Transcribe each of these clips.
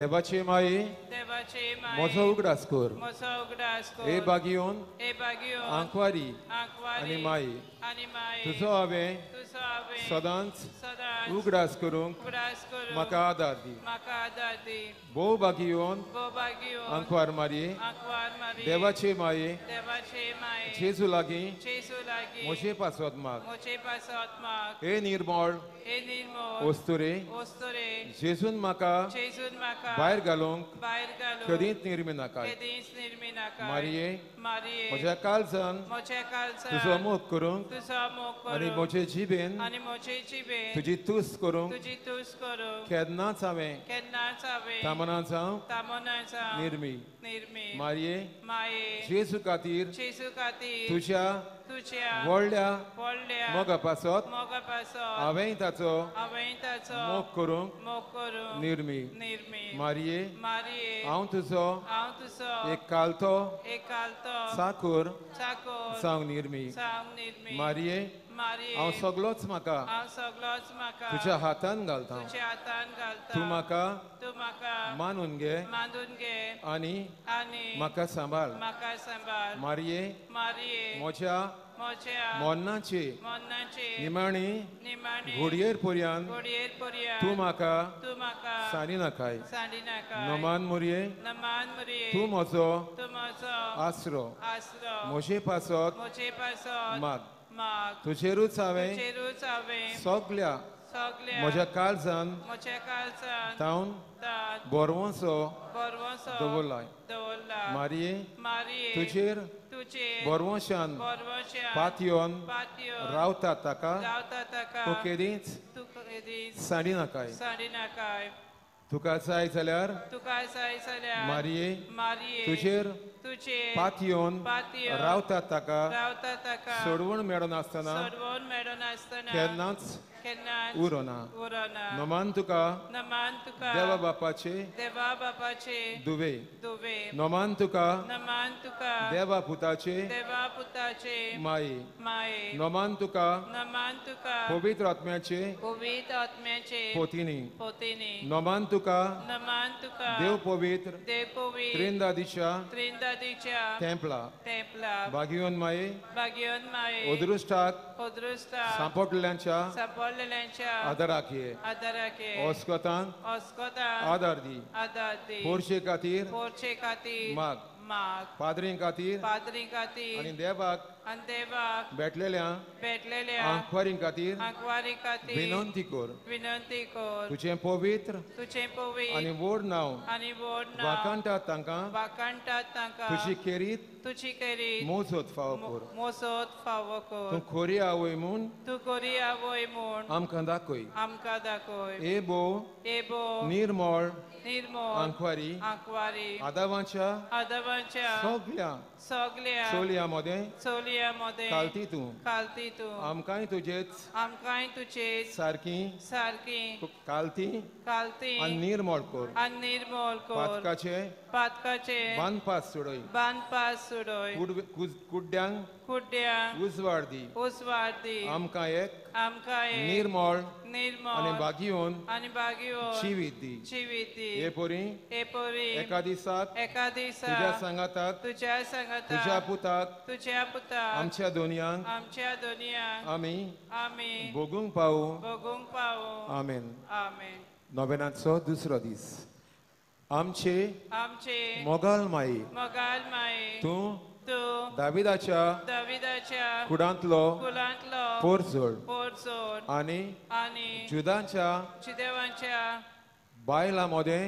देवाची माई म्हजो उगडास कर, हे बागियोन आंकवारी आनी माई तुजो हांवें सदांच उगडास करूंक म्हाका आदार दी। भोव बागियोन आंकवार मारी देवाची माई जेजू लागीं म्हजे पासत माग। हे निर्मळ वस्तुरे जेजून म्हाका भायर घालूंक कदींच निर्मी नाका। मारिये म्हज्या काळजान तुजो मोग करूंक आनी म्हजे जिबेन तुजी तुस्त करूंक केन्नाच हांवें तामना जावंक निर्मी। मारिये जेजू खातीर तुज्या व्हडल्या मोगा पासत हांवें ताचो मोग करूंक निर्मी। मारिये हांव तुजो एक कालतो चाकूर जावंक निर्मी। मारिये हांव सगळोच म्हाका तुज्या हातान घालता, तूं म्हाका मानून घे आनी म्हाका सांबाळ। मारिये म्हज्या मरणाचे निमाणी घडयेर पर्यंत तूं म्हाका सांडी नाकाय। नमान मुरये तूं म्हजो आसरो, म्हजे पासत माग। तुजेरूच हांवें सगल्या म्हज्या काळजान तावन बरवंसो दवरलाय। मारिये तुजेर बरवंशान पातयोन रावता ताका तूं केदींच सांडी नाकाय। तुका जाय जाल्यार मारिये तुजेर पातयोन रावता ताका सोडवण मेळनासतना केन्नाच उरना। नमान तुका देवा बापाचे दुवे, नमान तुका देवा पुताचे माये, नमान तुका पवित्र आत्म्याचे पोतिनी, नमान तुका देव पवित्र त्रिंदादीच्या तेंपला। बागियोन माये अदृश्टाक सांपडल्यांच्या आदाराक ये, ओस्कोतांक आदार दी, पोरशे खातीर माग, पाद्रीं खातीर आनी देवाक भेटलेल्या आंकवारीं खातीर विनंती कर। तुजें पवित्र आनी व्हड नांव वाखाणटात तांकां तुजी खेरीत मोजत फावो कर। तूं खरी आवय म्हूण आमकां दाखय। हे भोव निर्मळ आंकवारी आदावाच्या सगल्या चलयां मदें कालती तूं आमकांय तुजेच सारकी कालती आनी निर्मळ कर। पातकाचे बांदपास सोडय, कुड्ड्यांक उजवाड दी, आमकां एक निर्मळ आनी बागियोन जिवीत दी। हे पोरी एका दिसाक तुज्या सांगाताक तुज्या पुताक आमच्या दोनयांक आमी भोगूंक पावू। आमेन। नोवेनाचो दुसरो दीस। आमचे मोगाल माई तूं दाविदाच्या कुडांतलो पोरजोड आनी जुदांच्या बायलां मदें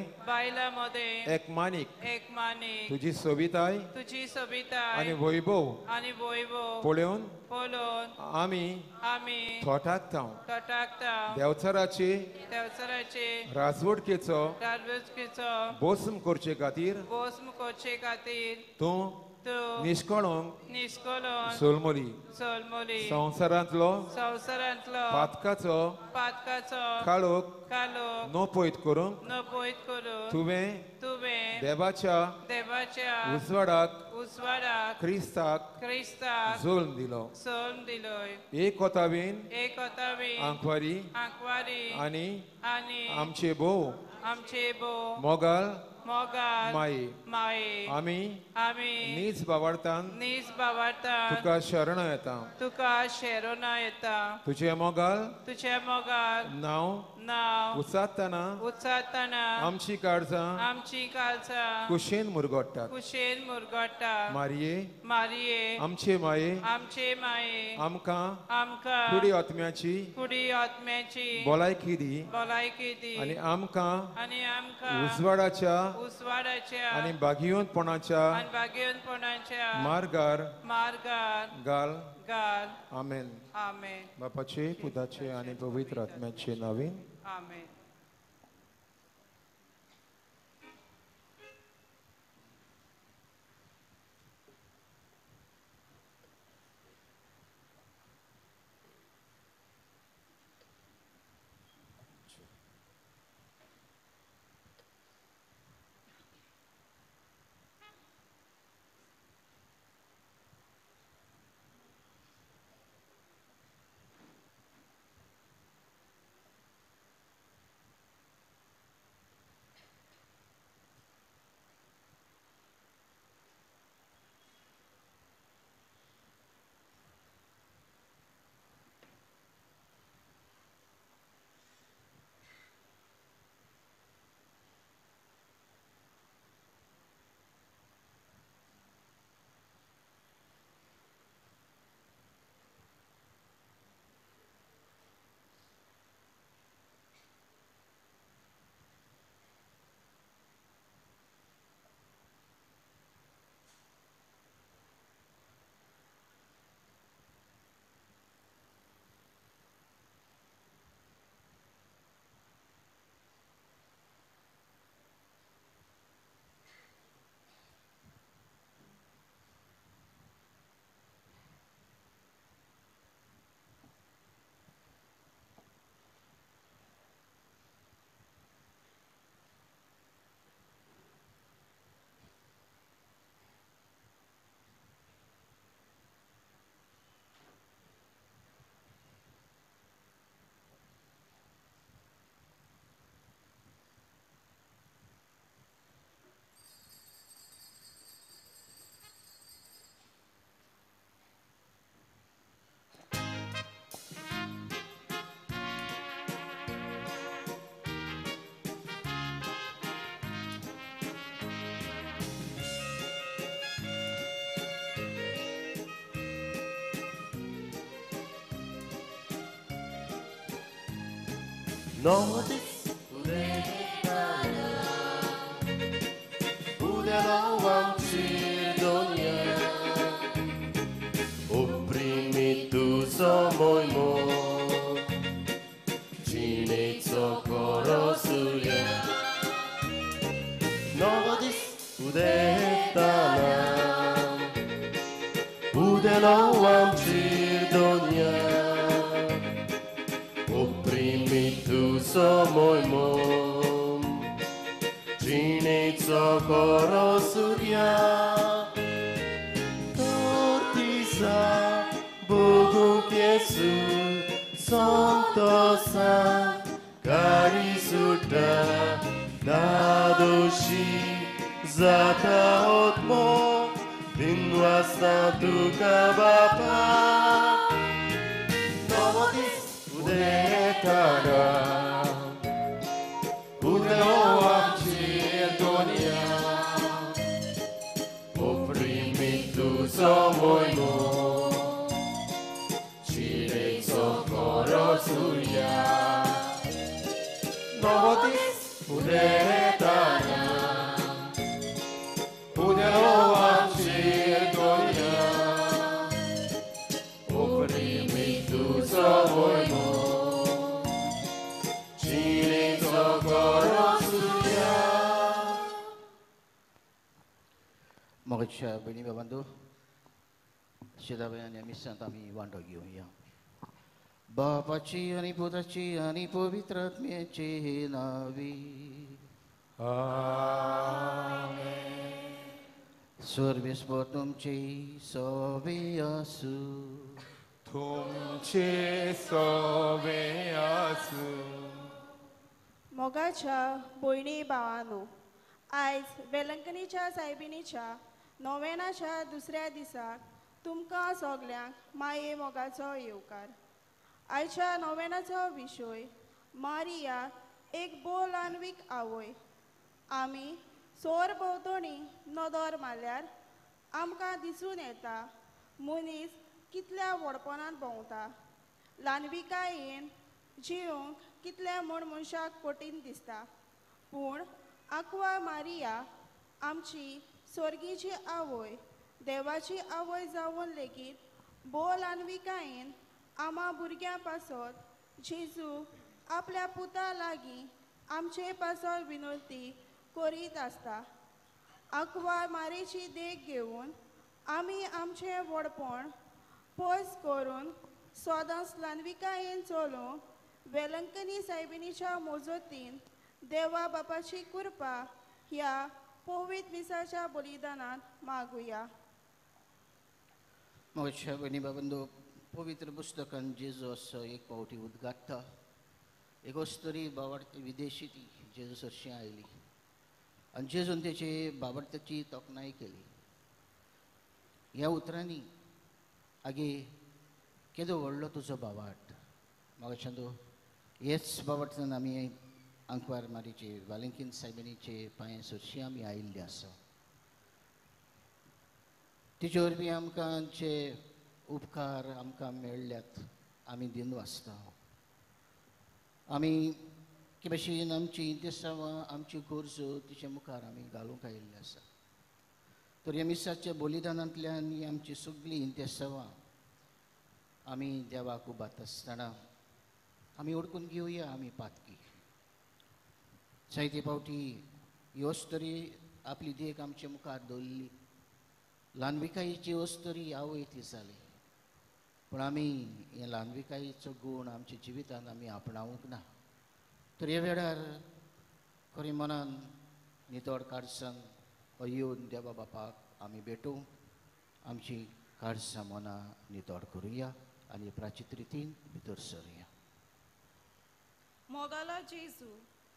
एक माणिक तुजी सोबिताय आनी वैभव पळोवन आमी थोटाकता। देवचाराचे राजवटकेचो बोस्म करचे खातीर तूं निश्कळोंक सोलमोली। संवसारांतलो पातकाचो काळोख नपयत करूंक तुवें देवाच्या उजवाडाक क्रिस्ताक जल्म दिलो। एक कोतावीन आंकवारी आनी आमचे भोव आमचे भो मोगाल मोगाल माये माये आमी आमी नीज बावार्थान नीज बावार्थान तुका शरण येता तुका शरण येता तुझे मोगाल तुझे मोगाल नांव नांव उचारतना उचारतना आमची काळजां आमची काळजां कुशेन मुरगोट्टात कुशेन मुरगोट्टात मारिये मारिये आमचे माये आमचे माये आमकां आमकां कुडी आत्म्याची कुडी आत्म्याची भलायकी दी भलायकी दी आनी आमकां आनी आमकां उजवाडाच्या उजवाडाच्या आनी भाग्यवंतपणाच्या आनी भाग्यवंतपणाच्या मार्गार मार्गार घाल घाल. आमेन. आमेन. बापाचे पुताचे आनी पवित्र आत्म्याचे नांवान आमेन. Notice udetana udelo amci donia oprimi tu somoimo jineco korosuya. Notice udetana udelo amci donia somoimo jineco korosurya tortisa Bogu Jesu santosa karisuta dadoshi zata otmo dinwasta tuka bapa novotis udetana udeo amci donia oprimi tu somoimo jineco korosuya novotis udetana udeo amci donia oprimi tu somoimo jineco korosuya. मोगच्या भयणी बाबांदो शेताबाई आनी मिसांत आमी वांटो घेवया. बापाची आनी पुताची आनी पवित्र आत्म्याचे नांवी आमेन. सर्वेस्पर तुमचे सोवे आसूं. तुमचे सोवे आसूं. मोगाच्या भयणी भावानो, आयज वेलंकनीच्या सायबिणीच्या नोवेनाच्या दुसऱ्या दिसाक तुमकां सगल्यांक माये मोगाचो येवकार. आयच्या नोवेनाचो विशय मारिया एक बोलानवीक आवय. आमी सोर भोंवतणी नदर मारल्यार आमकां दिसून येता मनीस कितल्या व्हडपणान भोंवता, ल्हानविकायेन जिवंक कितल्या म्हूण मनशाक कठीण दिसता. पूण आक्वा मारिया आमची स्वर्गीची आवय, देवाची आवय जावन लेगीत भोव ल्हानविकायेन आमा भुरग्यां पासत जेजू आपल्या पुता लागीं आमचे पासत विनवती करीत आसता. आक्वा मारेची देख घेवन आमी आमचें व्हडपण पयस करून सदांच ल्हानविकायेन चलूंक वेलंकनी सायबिणीच्या मोजतीन देवा बापाची कृपा ह्या पवित्र मिसाच्या बलिदानांत मागुया. मोगाच्या भयणी बाबांनो, पवित्र पुस्तकान जेजू असो एक फावटी उद्गाडटा. एक अस्तुरी बाबार्थ विदेशी ती जेजू सरशी आयली आनी जेजून तेचे बाबार्थाची तोखणाय केली. ह्या उतरांनी आगे केदो व्हडलो तुजो बाबाट. म्हाका तूं हेच बाबार्थान आमी आंकवार मारीचे वालेंकीन सायबिणीचे पांये सरशी आमी आयिल्ले आसा. तिचे वरवीं आमकां जे उपकार आमकां मेळ्ळ्यात आमी दिनू आसता. आमी की भशेन आमची इंतेसांवां आमची गरजो तिचे मुखार आमी घालूंक आयिल्ले आसा. तर ह्या मिसाच्या बलिदानांतल्यान ही आमची सगळीं इंतेसांवां आमी देवाक उबात आसतना आमी ओडकून घेवया आमी पातकी. जायते फावटी ही अस्तुरी आपली देख आमचे मुखार दवरली. ल्हानविकायेची अस्तुरी आवय ती जाली, पूण आमी हे ल्हानविकायेचो गूण आमच्या जिवितांत आमी आपणावंक ना. तर ह्या वेळार खरें मनान नितळ काळजान येवन देवा बापाक आमी भेटूंक आमची काळजां मनां नितळ करुया आनी प्राचीत रितीन भितर सरुया. मोगालो जेजू,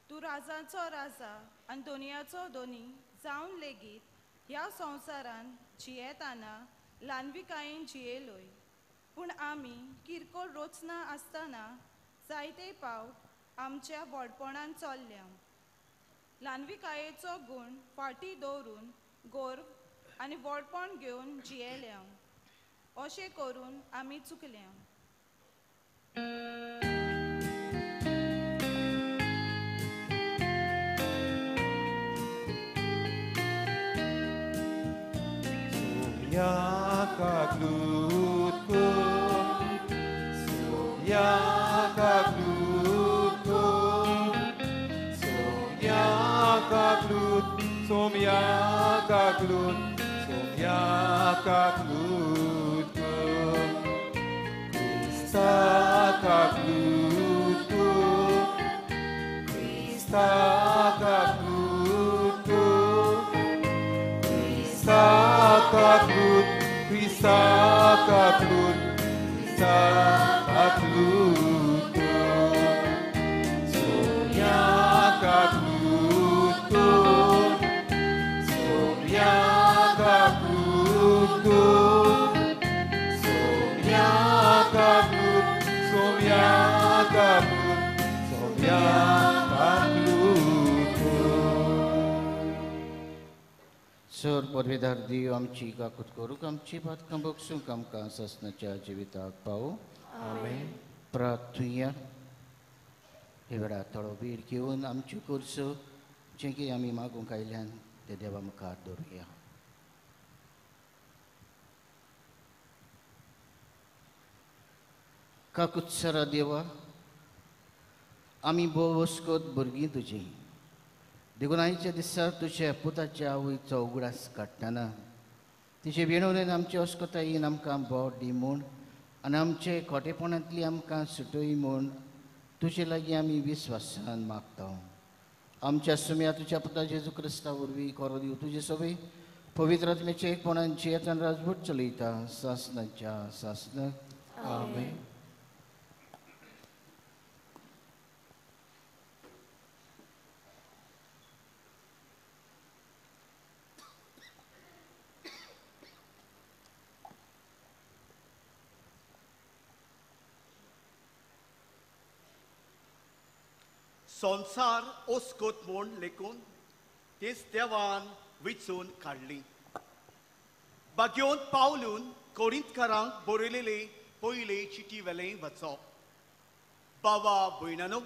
तूं राजाचो राजा आनी दोनयाचो दोनी जावन लेगीत ह्या संवसारान जियेताना ल्हानविकायेन जियेलोय. पूण आमी किरकोळ रोचना आसतना जायते पावट आमच्या व्हडपणान चल्ल्या. ल्हानविकायेचो गूण फाटीं दवरून गोर्व आनी व्हडपण घेवन जियेल्या. अशें करून आमी चुकल्या. Kaglutko, Sonia kaglutko, Sonia kaglut, Sonia kaglut, Sonia kaglutko, Krista kaglutko, Krista kaglutko, Krista kaglut, Krista kaklut, Krista kaklutko, Sonia kaklutko, Sonia kaklutko, Sonia kaklut, Sonia kaklut, Sonia kaklutko. Sir पदवीधार देव आमची काकूत करूंक आमची पातकां बगसूंक आमकां सासणाच्या जिविताक पावो. आमेन. प्रार्थुया. हे वेळार थोडो वेळ घेवन आमच्यो गरजो जें कितें आमी मागूंक आयल्यान तें देवा मुखार दवरुया. काकूत सरा देवा, आमी भोव वस्कोत भुरगीं तुजीं, देखून आयच्या दिसा तुज्या पुताच्या आवयचो उगडास काडटना तिचे विणवणेन आमचे अस्कतायेन आमकां बोट दी म्हूण आनी आमचे खोटेपणांतली आमकां सुटय म्हूण तुजे लागीं आमी विस्वासान मागता. आमच्या सुम्या तुज्या पुता जेजू क्रिस्ता वरवीं करो दिव तुजे सगळी पवित्र आत्म्याचे एकपणान जियेतान राजभूट चलयता सासनाच्या सासना. आमेन. संवसार ओस्कोत म्हूण लेखून तेच देवान विचून काडली. बागयोन पावलून कोरिंतकारांक बरयलेले पयले चिटी वेले वचप. बाबा भयणानो,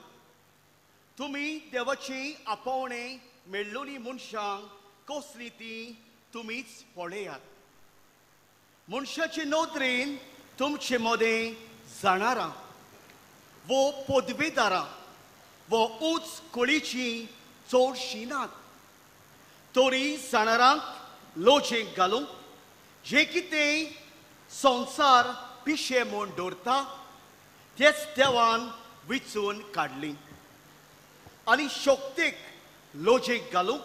तुमी देवाची आपोवणें मेळ्ळोली मनशांक कसली ती तुमीच पळयात. मनशाचे नदरेन तुमचे मदें जाणारां वो पदवेदारां वो उंच कुळीचीं चडशीं नात, तरी जाणारांक लोचेक घालूंक जें कितें संवसार पिशें म्हूण दवरता तेच देवान विचून काडली आनी शक्तीक लोजेक घालूंक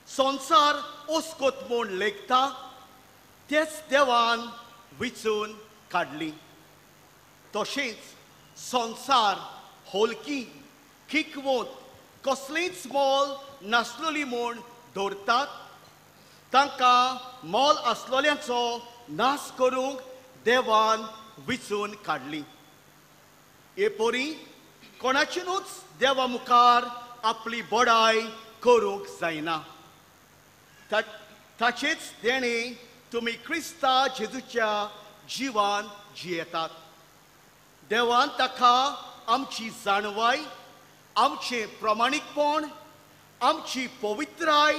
संवसार ओस्कोत म्हूण लेखता तेच देवान विचून काडली. तशेंच संवसार होलकी खिकवत कसलीच मोल नासलोली म्हूण दवरतात तांकां मोल आसलोल्यांचो नाश करूंक देवान विचून काडली. हे पोरी कोणाच्यानूच देवा मुखार आपली बडाय करूंक जायना. ताचेच देणें तुमी क्रिस्ता जेजूच्या जिवान जियेतात. देवान ताका आमची जाणवाय, आमचें प्रमाणीकपण, आमची पवित्राय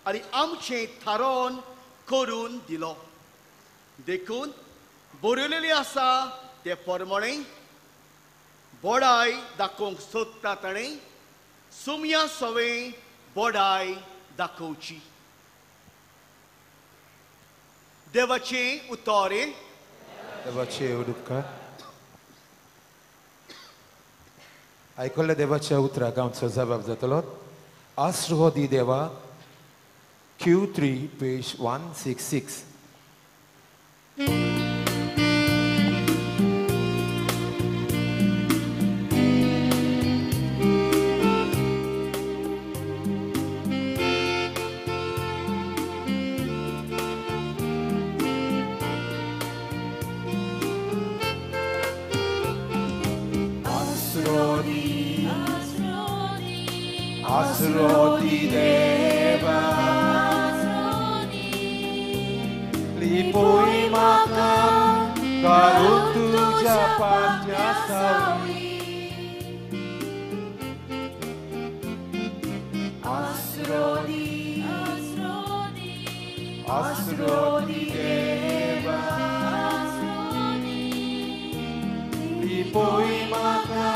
आनी आमचें थारोवन करून दिलो. देखून बरयलेलें आसा ते प्रमाणें बडाय दाखोवंक सोदता ताणें सुमया सवें बडाय दाखोवची. देवाचें उतर देवाचें उपकार. आयकल्ल्या देवाच्या उतराक आमचो जबाब जातलो. आसरो दी देवा, Q3 page 166. Asrodi deva, lipoi maka garut tuja patya sawi. Asrodi, Asrodi deva, lipoi maka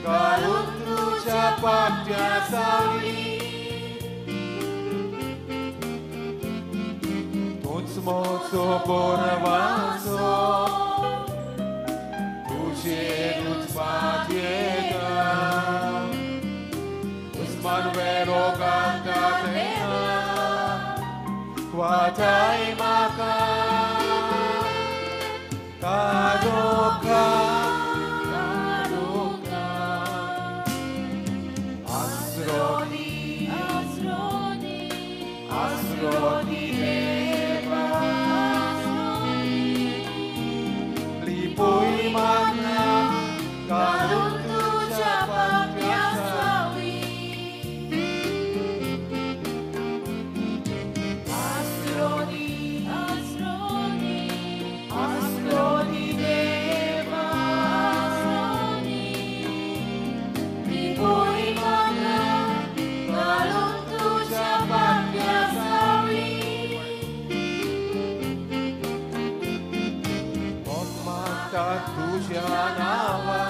garut tuja patya sawi. Tuțmoțo porvaso, tujerut patieta, usman vero cantatena, quatai maca, cadoca. Asrodi deva, lipoi mana garut tuja patya sawi. Asrodi, Asrodi, Asrodi deva, lipoi mana garut tuja patya sawi. तुझ्या नावा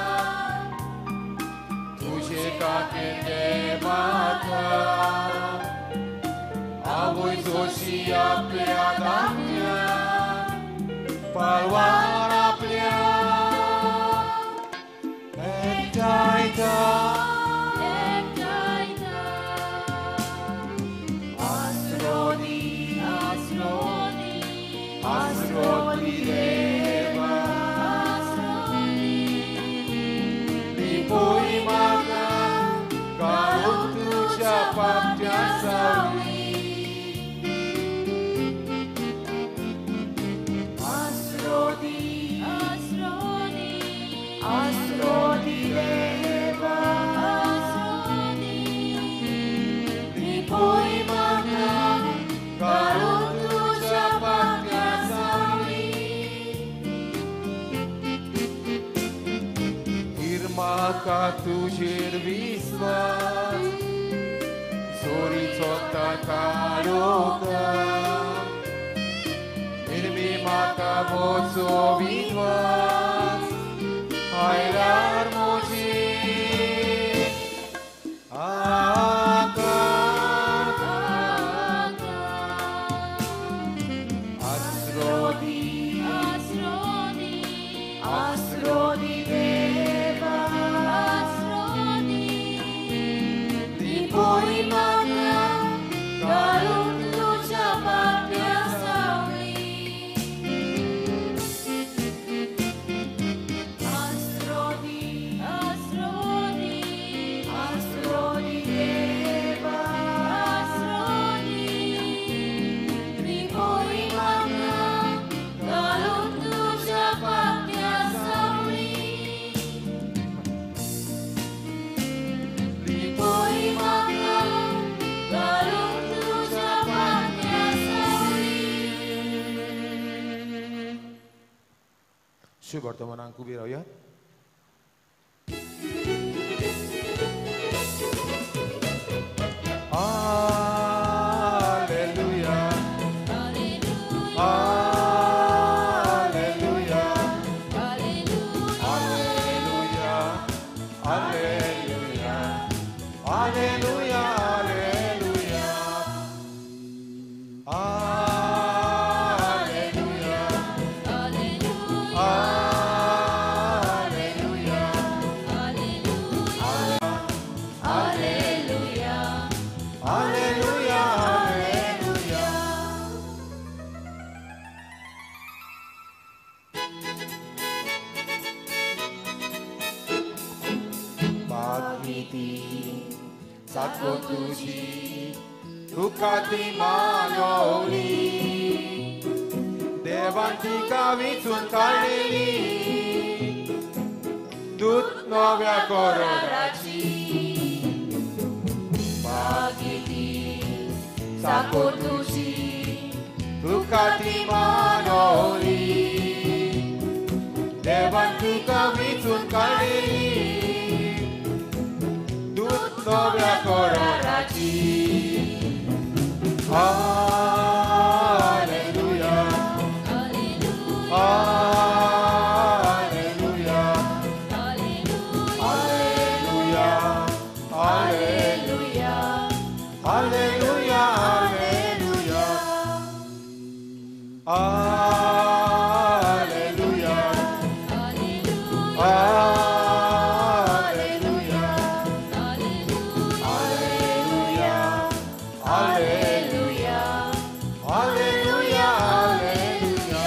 तुझे काके देवाता, आवय जोशी आपल्या दाम्या पालवार आपल्या एकठांयता. Asrodi, Asrodi, Asrodi deva, lipoi maka garut tuja patya sawi. लिपोय म्हाका घालून तुज्या पांख्या सावळी. म्हाका तुजेर विस्वास, सोरी चोता काळोखा, निर्मी म्हाका मोजो विश्वास, आयल्यार म्हजी आका. आसरो दी, आसरो दी देवा, लिपोय म्हाका घालून तुज्या पांख्या सावळी. आसरो दी, आसरो दी, आसरो दी देवा, आसरो दी. लिपोय म्हाका घालून तुज्या पांख्या सावळी. लिपोय म्हाका घालून तुज्या पांख्या सावळी. शुभ वर्तमानांक उबी रावया. Alleluia, Alleluia, Alleluia, Alleluia, Alleluia, Alleluia, Alleluia, Alleluia, Alleluia, Alleluia, Alleluia. बागीती साको तुझी, तुका ती मानवली, देवान तिका विचून काडलेली, दूत नव्या कोरोनाची. बागीती साको तुझी, तुका ती मानवली, देवान तिका विचून काडलेली, दूत नव्या कोरोनाची. Alleluia, Alleluia, Alleluia, Alleluia, Alleluia, Alleluia, Alleluia, Alleluia, Alleluia, Alleluia, Alleluia.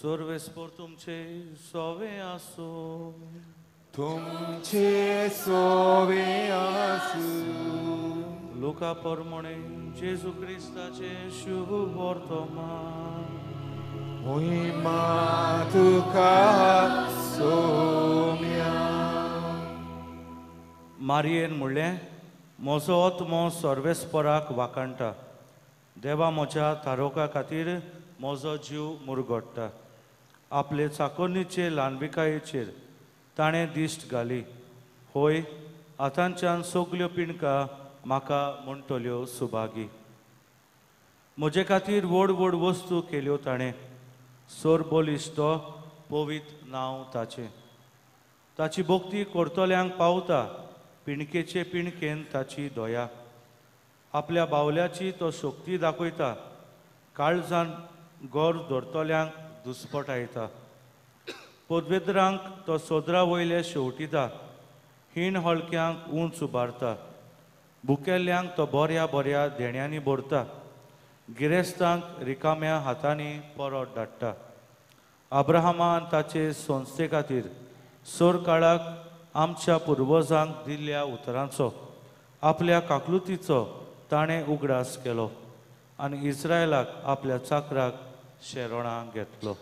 सर्वेस्पोर तुमचे सोवे आसो. तुमचे सोवे आसू. लुका परमणे जेजू क्रिस्ताचे शुभ वर्तमान. महिमा तुका सोम्या. मारयेन म्हणलें, म्हजो आत्मो सर्वेस्पराक वाखाणटा, देवा म्हज्या तारोका खातीर म्हजो जीव मुरगोडटा. आपले चाकोन्नीचे ल्हानविकायेचेर ताणें दिश्ट घाली, होय आतांच्यान सगल्यो पिणका म्हाका म्हणटल्यो सुभागी. म्हजे खातीर व्हड व्हड वस्तू केल्यो ताणें, सोर बलिश्ट तो पवित्र नांव ताचें. ताची भक्ती करतल्यांक पावता, पिणकेचे पिणकेन ताची दया. आपल्या बावल्याची तो शक्ती दाखयता, काळजान गोर धरतल्यांक दुस्पटायता. पदवेदरांक तो सोदरा वयले शेवटिता, हीण हळक्यांक उंच उबारता. भुकेल्ल्यांक तो बऱ्या बऱ्या देण्यांनी भरता, गिरेस्तांक रिकाम्या हातांनी परत धाडटा. अब्राहमान ताचे संस्थे खातीर सोर काळाक आमच्या पुर्वजांक दिल्ल्या उतरांचो आपल्या काकलुतीचो ताणें उगडास केलो आनी इस्रायलाक आपल्या चाकराक शेरणां घेतलो.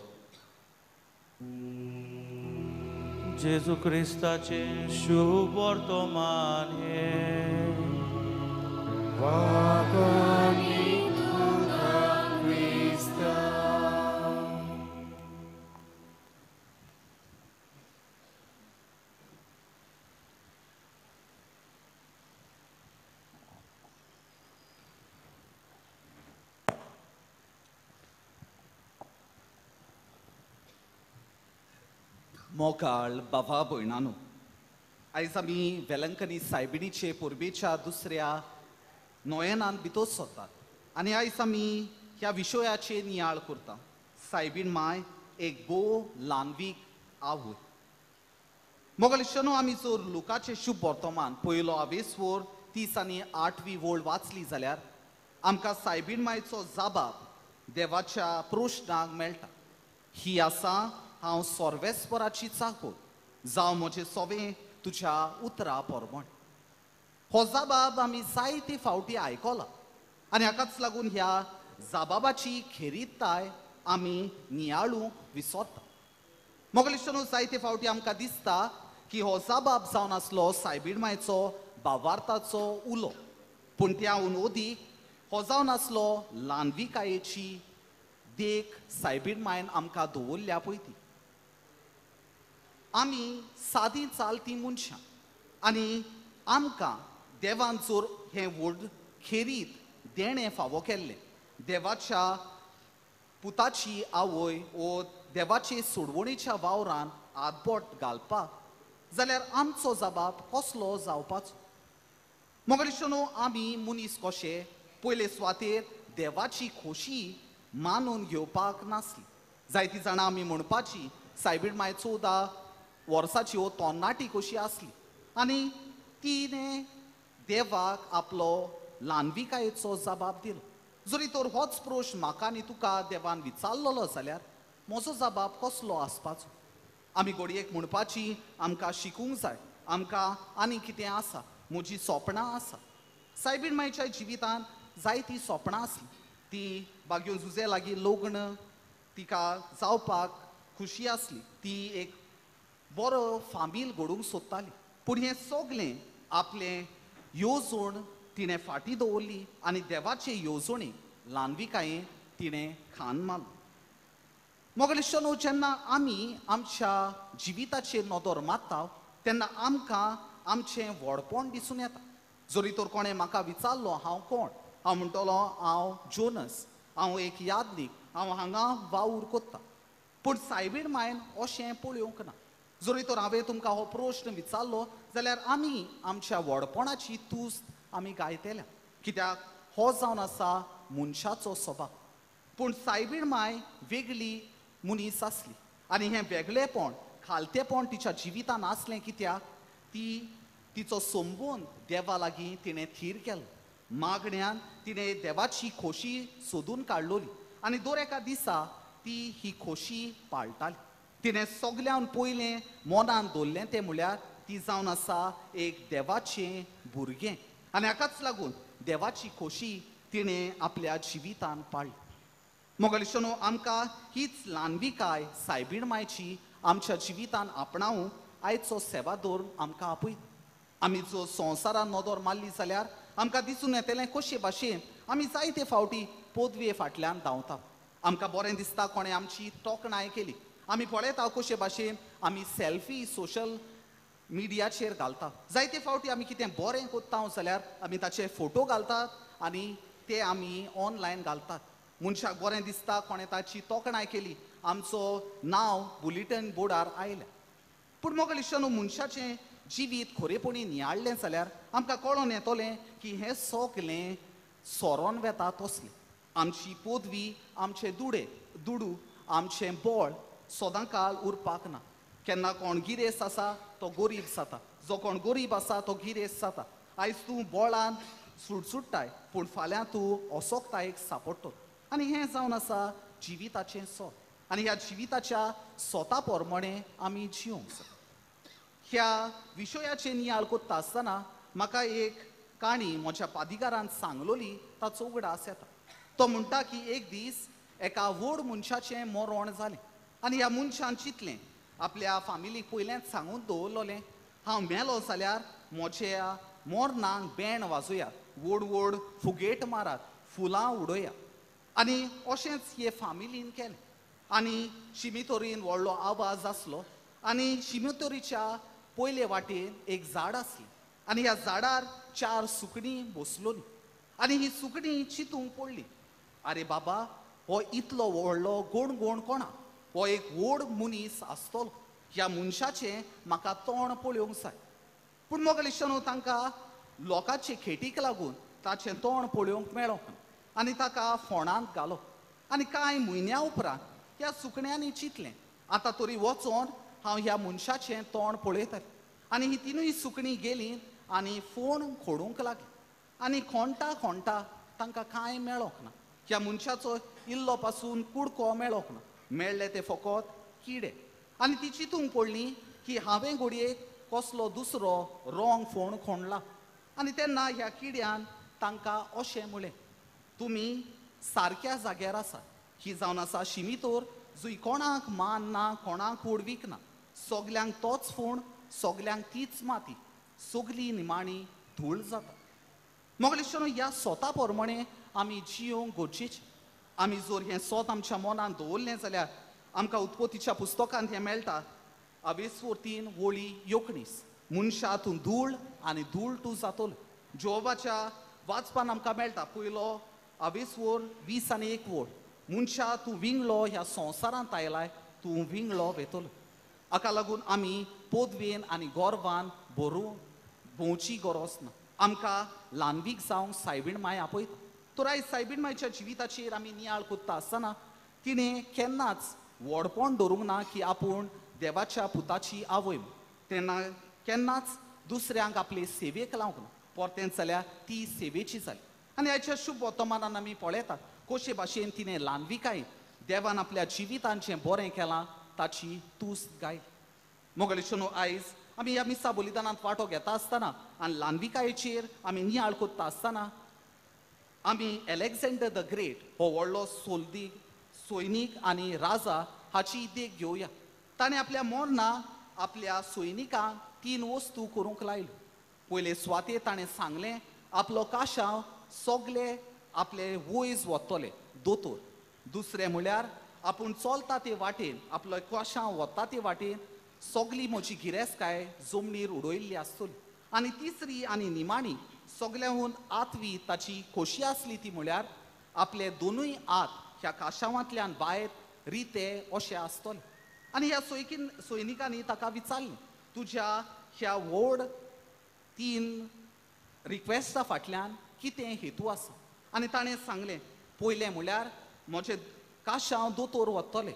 जेजू क्रिस्ताचें शुभ वर्तमान हें. वागानी तुका क्रिस्ता. मोगाळ बाबा भयणानो, आयज आमी वेलंकनी सायबिणीचे परबेच्या दुसऱ्या नोयेनान भितर सरतात आनी आयज आमी ह्या विशयाचेर नियाळ करता. सायबीण माय एक भोव ल्हानवीक आवय. मोगाळ आमी जर लुकाचें शुभ वर्तमान पयलो आवेसवर 30 आनी 8वी वळ वाचली जाल्यार आमकां सायबीण मायचो जाबाब देवाच्या प्रश्नाक मेळटा. ही आसा हांव सर्वेस्पराची चाकोर, जावं म्हजें सोवें तुज्या उतरा प्रमाण. हो जाबाब आमी जायते फावटी आयकला आनी हाकाच लागून ह्या जाबाबाची खेरीतताय आमी नियाळूंक विसरता. मोगलिश्टनो, जायते फावटी आमकां दिसता की हो जाबाब जावन आसलो सायबीण मायचो बावार्थाचो उलो, पूण त्याहून अदीक हो जावन आसलो ल्हानविकायेची देख सायबीण मायन आमकां दवरल्या पळय ती. आमी सादी चालती मनशां आनी आमकां देवान जर हें व्हड खेरीत देणें फावो केल्लें, देवाच्या पुताची आवय ओ देवाचे सोडवणेच्या वावरान हातबोट घालपाक जाल्यार आमचो जबाब कसलो जावपाचो? मोगलिश्टनो, आमी मनीस कशे पयले सुवातेर देवाची खोशी मानून घेवपाक नासली. जायती जाणां आमी म्हणपाची सायबीण माय 14 वर्साची हो तोन्नाटी कशी आसली आनी तिणें देवाक आपलो ल्हानविकायेचो जबाब दिलो. जरी तर होच प्रश्न म्हाका आनी तुका देवान विचारलेलो जाल्यार म्हजो जबाब कसलो आसपाचो? आमी घडयेक म्हणपाची आमकां शिकूंक जाय, आमकां आनी कितें आसा, म्हजी सोपणां आसा. सायबीण मायच्या जिवितान जायतीं सोपणां आसलीं. ती बागयो जुजे लागीं लग्न तिका जावपाक खुशी आसली, ती एक बरो फामील घडोवंक सोदताली, पूण हें सगलें आपलें येवजण तिणें फाटीं दवरली आनी देवाचे येवजणेक ल्हानविकायेन तिणें खान मारलो. मोगलिश्टनो, जेन्ना आमी आमच्या जिविताचेर नदर मारता तेन्ना आमकां आमचें व्हडपण दिसून येता. जरी तर कोणें म्हाका विचारलो हांव कोण, हांव म्हणटलो हांव जोनस, हांव एक यादनीक, हांव हांगा वावर कोत्ता. पूण सायबीण मायन अशें पळोवंक ना. जरी तर हांवें तुमकां हो प्रश्न विचारलो जाल्यार आमी आमच्या व्हडपणाची तुस्त आमी गायतल्या, कित्याक हो जावन आसा मनशाचो स्वभाव. पूण सायबीण माय वेगळी मनीस आसली आनी हें वेगळेपण खालतेपण तिच्या जिवितान आसलें, कित्याक ती तिचो संबंद देवा लागीं तिणें थीर केलो. मागण्यान तिणें देवाची खोशी सोदून काडलोली आनी दर एका दिसा ती ही खोशी पाळटाली. तिणें सगल्यान पयलें मनान दवरलें तें म्हळ्यार ती जावन आसा एक देवाचें भुरगें आनी हाकाच लागून देवाची खोशी तिणें आपल्या जिवितान पाळ्ळी. मोगलिश्टनो, आमकां हीच ल्हानविकाय सायबीण मायची आमच्या जिवितान आपणावूंक आयचो सेवादोर आमकां आपयता. आमी जो संवसारान नदर मारली जाल्यार आमकां दिसून येतलें कशे भाशेन आमी जायते फावटी पदवे फाटल्यान धांवता. आमकां बरें दिसता कोणें आमची तोखणाय केली, आमी पळयता कशे भाशेन आमी सेल्फी सोशल मिडियाचेर घालता. जायते फावटी आमी कितें बरें कोत्ता जाल्यार आमी ताचे फोटो घालतात आनी ते आमी ऑनलायन घालतात. मनशाक बरें दिसता कोणें ताची तोखणाय केली, आमचो नांव बुलेटीन बोर्डार आयलें. पूण मोगलिश्टनो, मनशाचें जिवीत खरेपणी नियाळ्ळें जाल्यार आमकां कळोन येतलें की हें सगलें सोरोन वेता तसलें. आमची पदवी, आमचे दुडू, आमचें बळ सदां काळ उरपाक ना. केन्ना कोण गिरेस्त आसा तो गरीब जाता, जो कोण गरीब आसा तो गिरेस्त जाता. आयज तूं बळान सुटसुट्टाय पूण फाल्यां तूं असोकतायेक सापडटलो. आनी हें जावन आसा जिविताचें सोत आनी ह्या जिविताच्या सोता प्रमाणें आमी जिवंक जाय. ह्या विशयाचेर नियाळ कोत्ता आसतना म्हाका एक काणी म्हज्या पादिकारान सांगलोली ताचो उगडास येता. तो म्हणटा की एक दीस एका व्हड मनशाचें मरण जालें आनी ह्या मनशान चिंतलें आपल्या फामिलीक पयलेंच सांगून दवरलोलें, हांव मेलो जाल्यार म्हज्या मोरनाक बँड वाजोयात, व्हड व्हड फुगेट मारात, फुलां उडोया. आनी अशेंच हे फामिलीन केलें. आनी शिमितोरीन व्हडलो आवाज आसलो आनी शिमितोरीच्या पयले वाटेन एक झाड आसलें आनी ह्या झाडार 4 सुकणीं बसलोलीं आनी ही सुकणीं चिंतूंक पडली, आरे बाबा हो इतलो व्हडलो गोणगोण कोणा, हो एक व्हड मनीस आसतलो, ह्या मनशाचें म्हाका तोंड पळोवंक जाय. पूण मोगलेश्वनो तांकां लोकांचे खेटीक लागून ताचें तोंड पळोवंक मेळोंक ना आनी ताका फोंडांत घालो. आनी कांय म्हयन्या उपरांत ह्या सुकण्यांनी चिंतलें, आतां तरी वचोन हांव ह्या मनशाचें तोंड पळयतालें. आनी ही तिनूय सुकणीं गेलीं आनी फोण खोडूंक लागली आनी खोंडटा खोंडटा तांकां कांय मेळोंक ना. ह्या मनशाचो इल्लो पासून कुडको मेळोंक ना, मेळ्ळे ते फकत किडे. आनी ती चिंतूंक पडली की हांवें घडयेक कसलो दुसरो रोंग फोण खोंडला. आनी तेन्ना ह्या किड्यान तांकां अशें म्हळें, तुमी सारक्या जाग्यार आसात, ही जावन आसा शिमितोर, जंय कोणाक मान ना, कोणाक व्हडवीक ना, सगल्यांक तोच फोण, सगल्यांक तीच माती, सगली निमाणी धूळ जाता. मोगलेश्वरो ह्या सोता प्रमाणे आमी जियोंक गरजेचें. आमी जर हें सोत आमच्या मनान दवरलें जाल्यार आमकां उत्पत्तीच्या पुस्तकांत हें मेळटा, अवेस्वोर 3 वळी 19, मनशा तूं धूळ आनी धूळ तूं जातलो. जोबाच्या वाचपान आमकां मेळटा पयलो अवेस्वोर 20 आनी 1 वळ, मनशा तूं विंगलो ह्या संवसारांत आयलाय, तूं विंगलो वेतलो. हाका लागून आमी पदवेन आनी गोरवान भरून भोंवची गरज ना. आमकां ल्हानवीक जावंक सायबीण माय आपयता. तर आयज सायबीण मायच्या जिविताचेर आमी नियाळ कोत्ता आसतना तिणें केन्नाच व्हडपण दवरूंक ना की आपूण देवाच्या पुताची आवय. तेन्ना केन्नाच दुसऱ्यांक आपले सेवेक लावंक ना, परतेंच जाल्यार ती सेवेची जाली. आनी आयच्या शुभ वर्तमानान आमी पळयतात कशे भाशेन तिणें ल्हानविकायेन देवान आपल्या जिवितान जें बरें केलां ताची तुस्त गायली. मोगलेश्वरो आयज आमी ह्या मिसा बलिदानांत वांटो घेता आसतना आनी ल्हानविकायेचेर आमी नियाळ कोत्ता आसतना आमी एलेक्झांडर the great हो व्हडलो सोल्दीक सैनीक आनी राजा हाची देख घेवया. ताणें आपल्या मरणाक आपल्या सैनिकांक 3 वस्तू करूंक लायल्यो. पयले सुवातेर ताणें सांगलें आपलो काशांव सगले आपले वयज वतले दोतोर. दुसरें म्हळ्यार आपूण चलता ते वाटेन आपलो काशांव वता ते वाटेन सगली म्हजी गिरेस्तकाय जमनीर उडयल्ली आसतली. आनी तिसरी आनी निमाणी सगळ्यांहून आठवी ताची खोशी आसली ती म्हळ्यार आपले दोनूय हात ह्या काशावांतल्यान भायर रिते अशें आसतले. आनी ह्या सैनिकांनी ताका विचारलें, तुज्या ह्या व्हड 3 रिक्वेस्टा फाटल्यान कितें हेतू आसा? आनी ताणें सांगलें, पयलें म्हळ्यार म्हजें काशांव दोतोर वतले,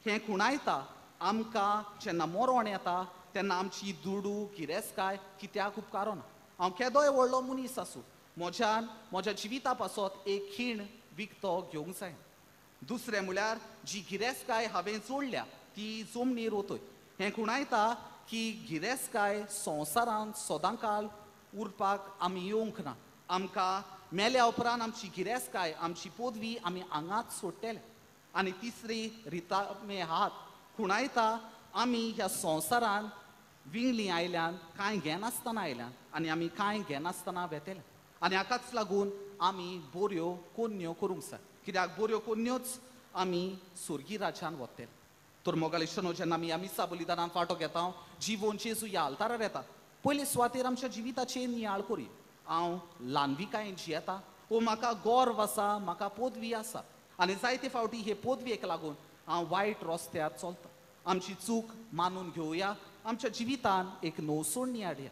हें खुणायता आमकां जेन्ना मरण येता तेन्ना आमची दुडू गिरेस्तकाय कित्याक उपकारना. हांव केदोय व्हडलो मनीस आसूं, म्हज्यान म्हज्या जिविता पासत एक खीण विकतो घेवंक जाय. दुसरें म्हळ्यार जी गिरेस्तकाय हांवें जोडल्या ती जमनीर वतय, हें खुणायता की गिरेस्तकाय संवसारांत सदांकाळ उरपाक आमी येवंक ना. आमकां मेल्या उपरांत आमची गिरेस्तकाय आमची पदवी आमी हांगाच सोडटले. आनी तिसरी रितामे हात खुणायता आमी ह्या संवसारांत विंगली आयल्यान कांय घेनासतना आयल्यान आनी आमी कांय घेनासतना वेतले. आनी हाकाच लागून आमी बऱ्यो कोन्यो करूंक जाय, कित्याक बऱ्यो कोन्योच आमी स्वर्गी राज्यान वतले. तर मोगालेश्वरो जेन्ना आमी ह्या मिसा बलिदानांत वांटो घेता, जिवोन जेजू ह्या आल्तारार येता, पयले सुवातेर आमच्या जिविताचेर नियाळ करी. हांव ल्हानविकायेन जियेता वो म्हाका गर्व आसा, म्हाका पदवी आसा आनी जायते फावटी हे पदवेक लागून हांव वायट रस्त्यार चलता. आमची चूक मानून घेवया, आमच्या जिवितान एक नवसोडणी हाडया.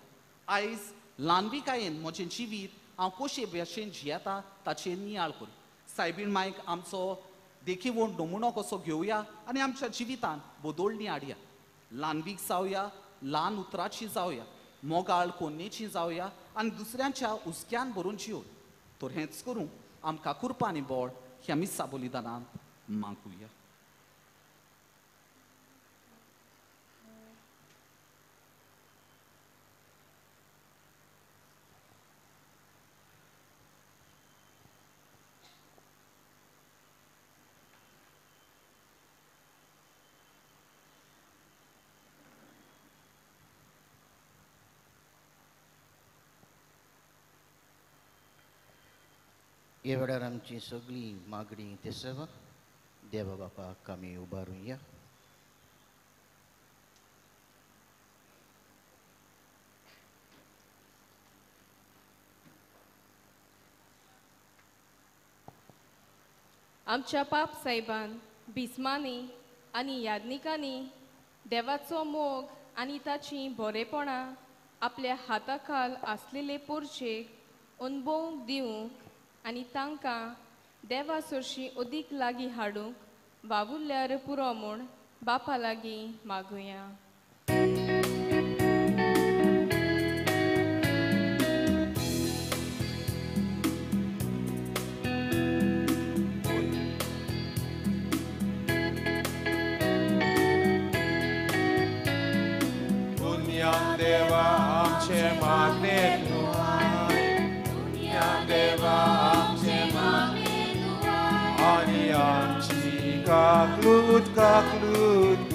आयज ल्हानविकायेन म्हजें जिवीत हांव कशे भशेन जियेता ताचेर नियाळ करी. सायबीण मायक आमचो देखीवण नमुनो कसो घेवया आनी आमच्या जिवितान बदोळणी हाडया. ल्हानवीक जावया, ल्हान उतराची जावया, मोगाळ कोन्नेची जावया आनी दुसऱ्यांच्या हुस्क्यान भरून जियो. तर हेंच करूं आमकां कृपा आनी बळ ह्या मिसा बलिदानांत मागुया. ह्या वेळार आमची सगळीं मागणीं ते सेवा देवा बापाक आमी उबारुया. आमच्या पाप साहेबान बिस्मांनी आनी याज्ञिकांनी देवाचो मोग आनी ताचीं बरेपणां आपल्या हाताखाल आसलेले पोरचेक अणभवूंक दिवंक आनी तांकां देवा सरशीं अदीक लागीं हाडूंक वावुरल्यार पुरो म्हूण बापा लागीं मागुया. काकलूत काकलूत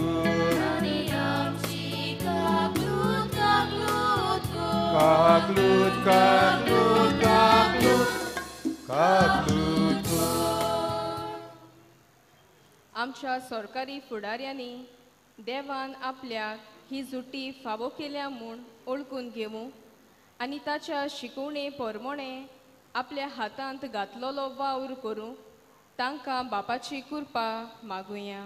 काकलूत काकलूत काकलूत काकलूत. आमच्या सरकारी फुडाऱ्यांनी देवान आपल्याक ही जुटी फावो केल्या म्हूण ओळखून घेवूं आनी ताच्या शिकवणे परमणे आपल्या हातांत घातलेलो वावर करूं तांकां बापाची कृपा मागुया.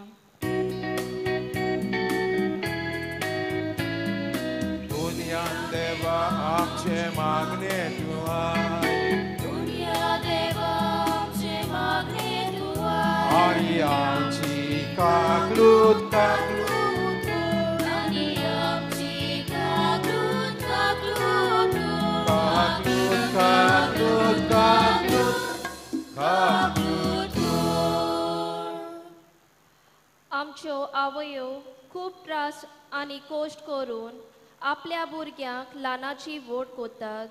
दुनियान देवा आमचे मागणे तूं दुनिया देवा आमचे मागणे तूं आनी आमची काकलूत काकलूत आनी आमची काकलूत काकलूत काकलूत काकलूत काकलूत काकलूत. आमच्यो आवयो खूब त्रास आनी कश्ट करून आपल्या भुरग्यांक ल्हानाची व्हड करतात,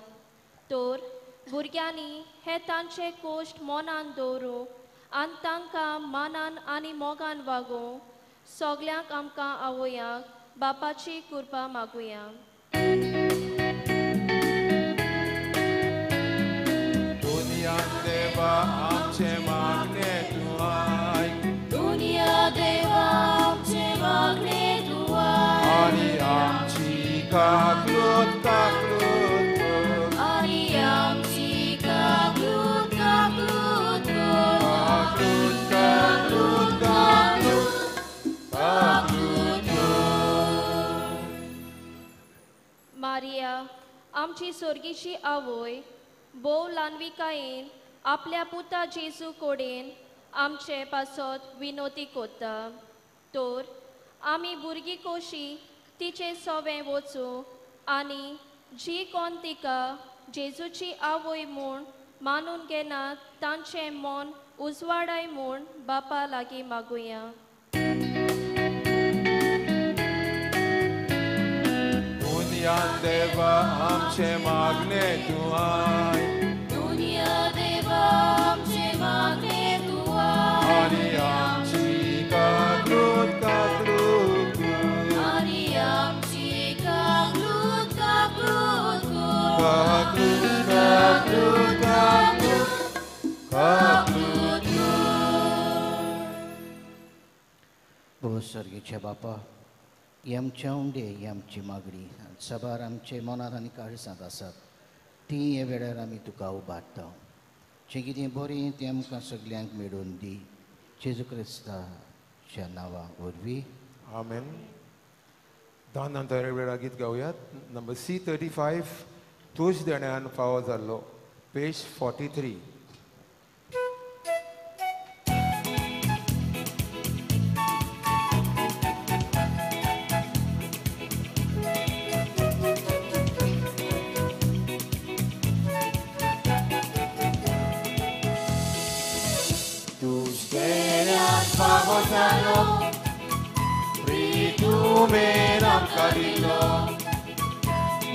तर भुरग्यांनी हे तांचे कश्ट मनान दवरूंक आनी तांकां मानान आनी मोगान वागोवंक सगल्यांक आमकां आवयांक बापाची कृपा मागुया. दुनियान देवा आमचे मागणे तूं आयक दुनिया देवा आमचे मागणे तूं आनी आमची काकलूत काकलूत आनी आमची काकलूत काकलूत काकलूत काकलूत काकलूत काकलूत. मारिया आमची सोर्गीची आवय भोव ल्हानविकायेन आपल्या पुता जेजू कडेन आमचे पासत विनोती करता, तर आमी भुरगीं कशी तिचे सवें वचूं आनी जी कोण तिका जेजूची आवय म्हूण मानून घेनात तांचें मन उजवाडाय म्हूण बापा लागीं मागुया. दुनियान देवा आमचे मागणे तूं आयक दुनिया देवा आमचे मागणे तूं आनी आमची काकलूत काकलूत आनी आमची काकलूत काकलूत काकलूत काकलूत काकलूत काकलूत. भोव सर्गीच्या बापा, ही आमच्या उंडे, ही आमची मागणी साबार आमचे मनांत आनी काळजांत आसात ती हे वेळार आमी तुका उबारता. जें कितें बरें तें आमकां सगल्यांक मेळोवन दी, जेजू क्रिस्ताच्या नांवा वरवीं आमेन. दान नंतर वेळा गीत गावयात नंबर C35 तूज देण्यान फावो जाल्लो, पेज 43.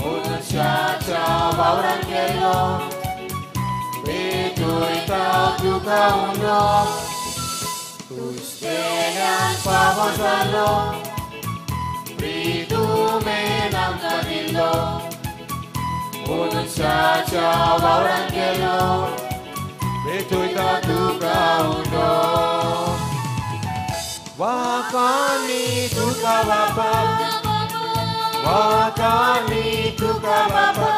मनशाच्या वावरान गेलो पेटयता तुका उलो तुजतेल्यान फावो जालो प्रितुमेन आमकां दिलो मनशाच्या वावरान गेलो पेटयता तुका बापा, वातानी तुका बापा,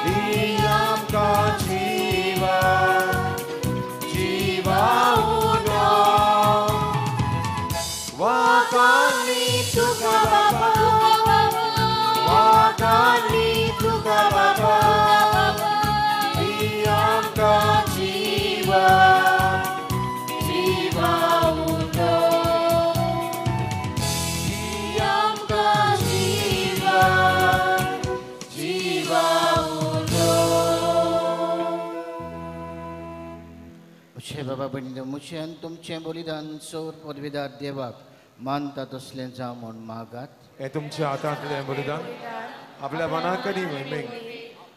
दी आमकां जिवा, जिवा उनो. वातानी तुका बापा, वातानी तुका बापा, दी आमकां जिवा, जिवा उनो. दी आमकां जिवा, जिवा उनो. उशे बाबा भयणीनो, मुशेन तुमचें बलिदान सौर पदवीदार देवाक मानता तसलें जावं म्हूण मागात. हें तुमच्या हातांतलें बलिदान आपल्या मनाकडी मोहिमेक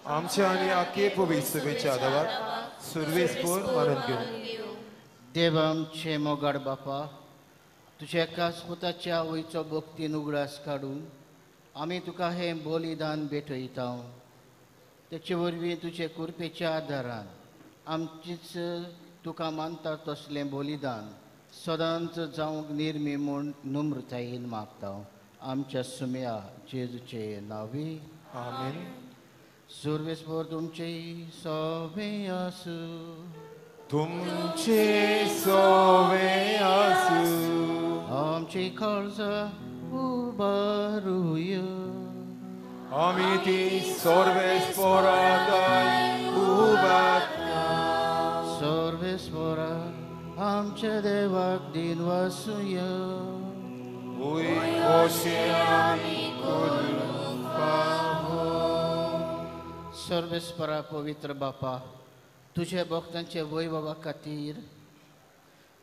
आमच्या आनी आखे पवित्र सभेच्या आदावाक सुरवेसपूर मानून घेवं. देव आमचे मोगाड बापा, तुज्या एकाच पुताच्या आवयचो भक्तीन उगडास काडून आमी तुका हें बलिदान भेटयता. तेचे वरवीं तुजे कृपेच्या आदारान आमचीच तुका मानता तसलें बलिदान सदांच जावंक निर्मी म्हूण नम्रतायेन मागता. आमच्या सुम्या जेजूचे नांवी आमेन. सुरवेस्पर तुमचे सोवे आसूं. तुमचे सोवे आसूं. आमची काळजां उबारुया. आमी ती सर्वेस्पराक उबारता. सर्वेस्परा आमच्या देवाक दिन वासुया. वय अशें आमी करूंक फावो. सर्वेस्परा पवित्र बापा, तुज्या भक्तांचे वैभवा खातीर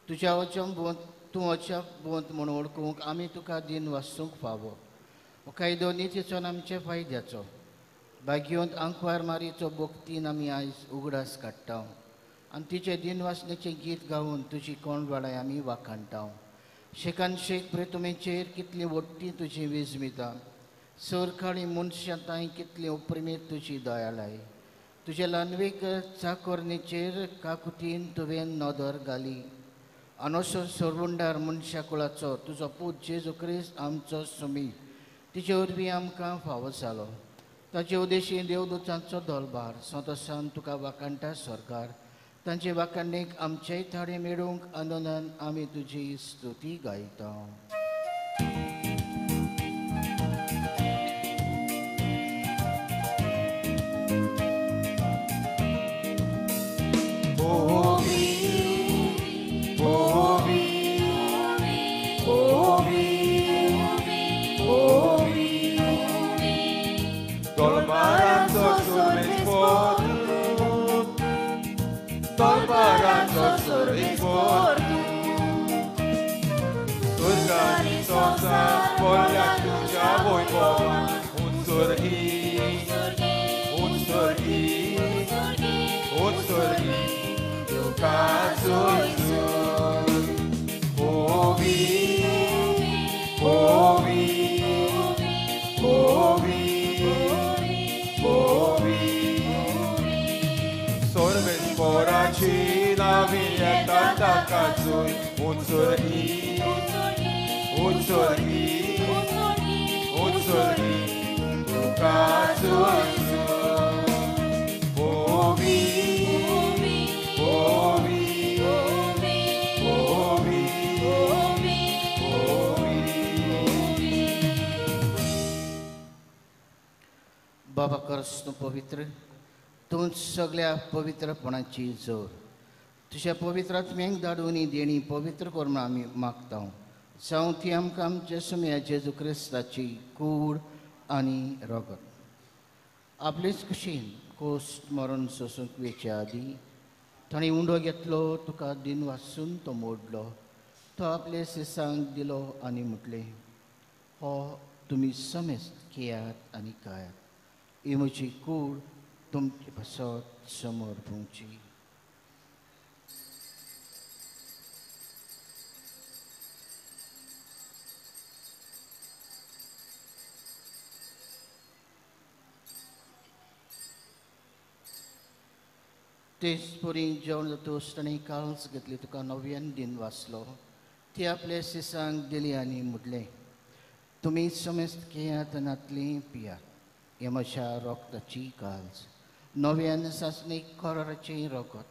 तुज्या अचंबूंत तूं अचंबूंत म्हूण वळखूंक आमी तुका दिन वासूंक फावो. कायदो नितीचो आनी आमच्या फायद्याचो भाग्योंत आंकवार मारीचो भक्तीन आमी आयज उगडास काडटा आनी तिचे दिनवासनेचें गीत गावन तुजी कोंडवाडाय आमी वाखाणटा. शेकान शेक प्रेतुमेचेर कितली वट्टी तुजी विजमिता, सरकाळी मनशां तांय कितली उपरिमेत तुजी दयाळाय. तुजे ल्हानवीक चाकोरणीचेर काकुतीन तुवें नदर घाली आनी असो सरवंडार मनशा कुळाचो तुजो पूत जेजू क्रिस्त आमचो सुमी तिचे वरवीं आमकां फावो जालो. ताचे उदेशी देवदूतांचो दलबार संतोसान तुका वाखाणटा सरकार. तांचे वाखाणीक आमचेय थाडे मेळूंक आनंदान आमी तुजी स्तुती गायता. बाबा करस तूं पवित्र, तूं सगळ्या पवित्रपणाची जोर. तुज्या पवित्र आत्म्यांक धाडून ही देणी पवित्र कर म्हूण आमी मागता. जावं ती आमकां आमच्या सुम्या जेजू क्रिस्ताची कूड आनी रगत. आपलेच कुशीन कोस्ट मरण सोसूंक वेचे आदीं ताणें उंडो घेतलो, तुका दिन वासून तो मोडलो, तो आपले सिसांक दिलो आनी म्हटलें, हो तुमी समेस्त घेयात आनी खायात, ही म्हजी कूड तुमचे पासत समोर पोवची. तेच परी जेवण जातकच ताणें काल्स घेतली, तुका नव्यान दिन वाचलो, ती आपल्या शिसांक दिली आनी म्हटलें, तुमी समेस्त घेयात आनी पियात, हें म्हज्या रोगताची काल्स, नव्यान सासणीक कराराचें रगत,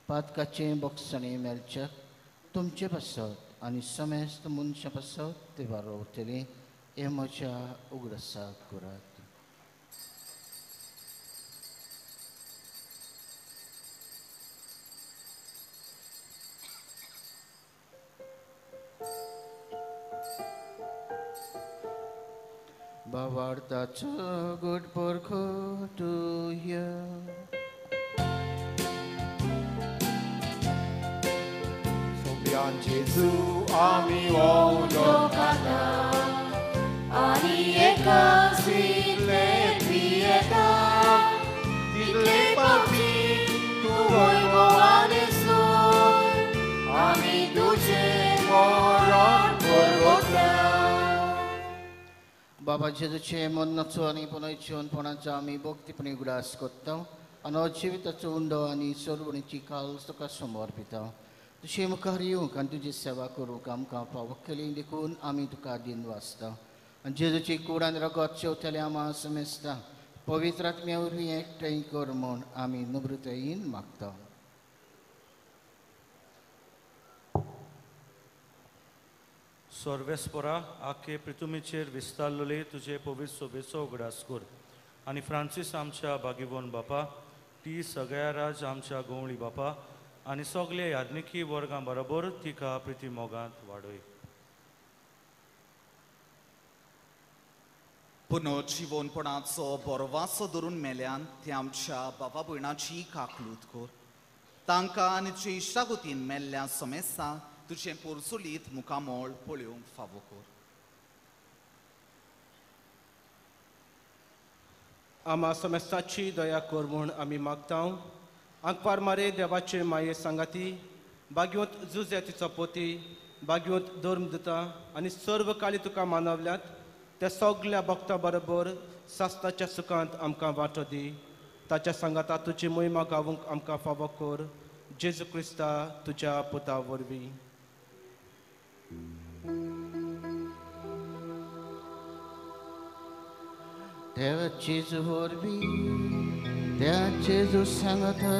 पातकाचें बोगसणें मेळचें तुमचे पासत आनी समेस्त मनशां पासत ते वारोवतलें, हें म्हज्या उगडासाक करात. भावार्थाचो गोड परखोटुया. सोंप्यान जेजू आमी वोलोकाता आनी एका जितले पियेता तितले पापी तूं वैभवाने सोड आमी तुजें मरण परवता. बाबा जेजूचे मरणाचो आनी पुनर्जीवनपणाचो आमी भक्तीपणी उगडास करता आनी जिविताचो उंडो आनी सर्वणीची काल्स तुका समर्पिता. तुजे मुखार येवंक आनी तुजी सेवा करूंक आमकां फावो केली देखून आमी तुका दिन वाचता. आनी जेजूची कूड आनी रगत शेवतले आमा समेस्ता पवित्र आत्म्या वरवीं एकठांय कर म्हूण आमी नम्रतायेन मागता. सर्वेस्परा आखे पृथुमीचेर विस्तारलेले तुजे पवित्र सोबेचो उगडास कर आनी फ्रांसीस आमच्या बागिवन बापा, ती सगळ्या राज आमच्या गवळी बापा आनी सगळे याज्ञिकी वर्गां बरोबर तिका प्रिती मोगांत वाडय. पुनर्जिवनपणाचो बरवासो धरून मेल्यान ते आमच्या बाबा भयणाची काकलूत कर, तांकां आनी तुजे इश्टागतीन मेल्ल्या समेस्तां तुजें पोरसुलीत मुखामोळ पळोवंक फावो कर. आमा समेस्ताची दया कर म्हूण आमी मागता. आंकवार मारे देवाचे माये सांगाती बागयोंत जुजे तिचो पोती बागयोंत धर्म दिता आनी सर्व काली तुका मानवल्यात त्या सगल्या भक्ता बरोबर सासणाच्या सुखांत आमकां वांटो दी. ताच्या सांगाता तुजी मोहिमा गावूंक आमकां फावो कर, जेजू क्रिस्ता तुज्या पुता वरवीं. त्या जेजू वरवीं, त्या जेजू सांगाता,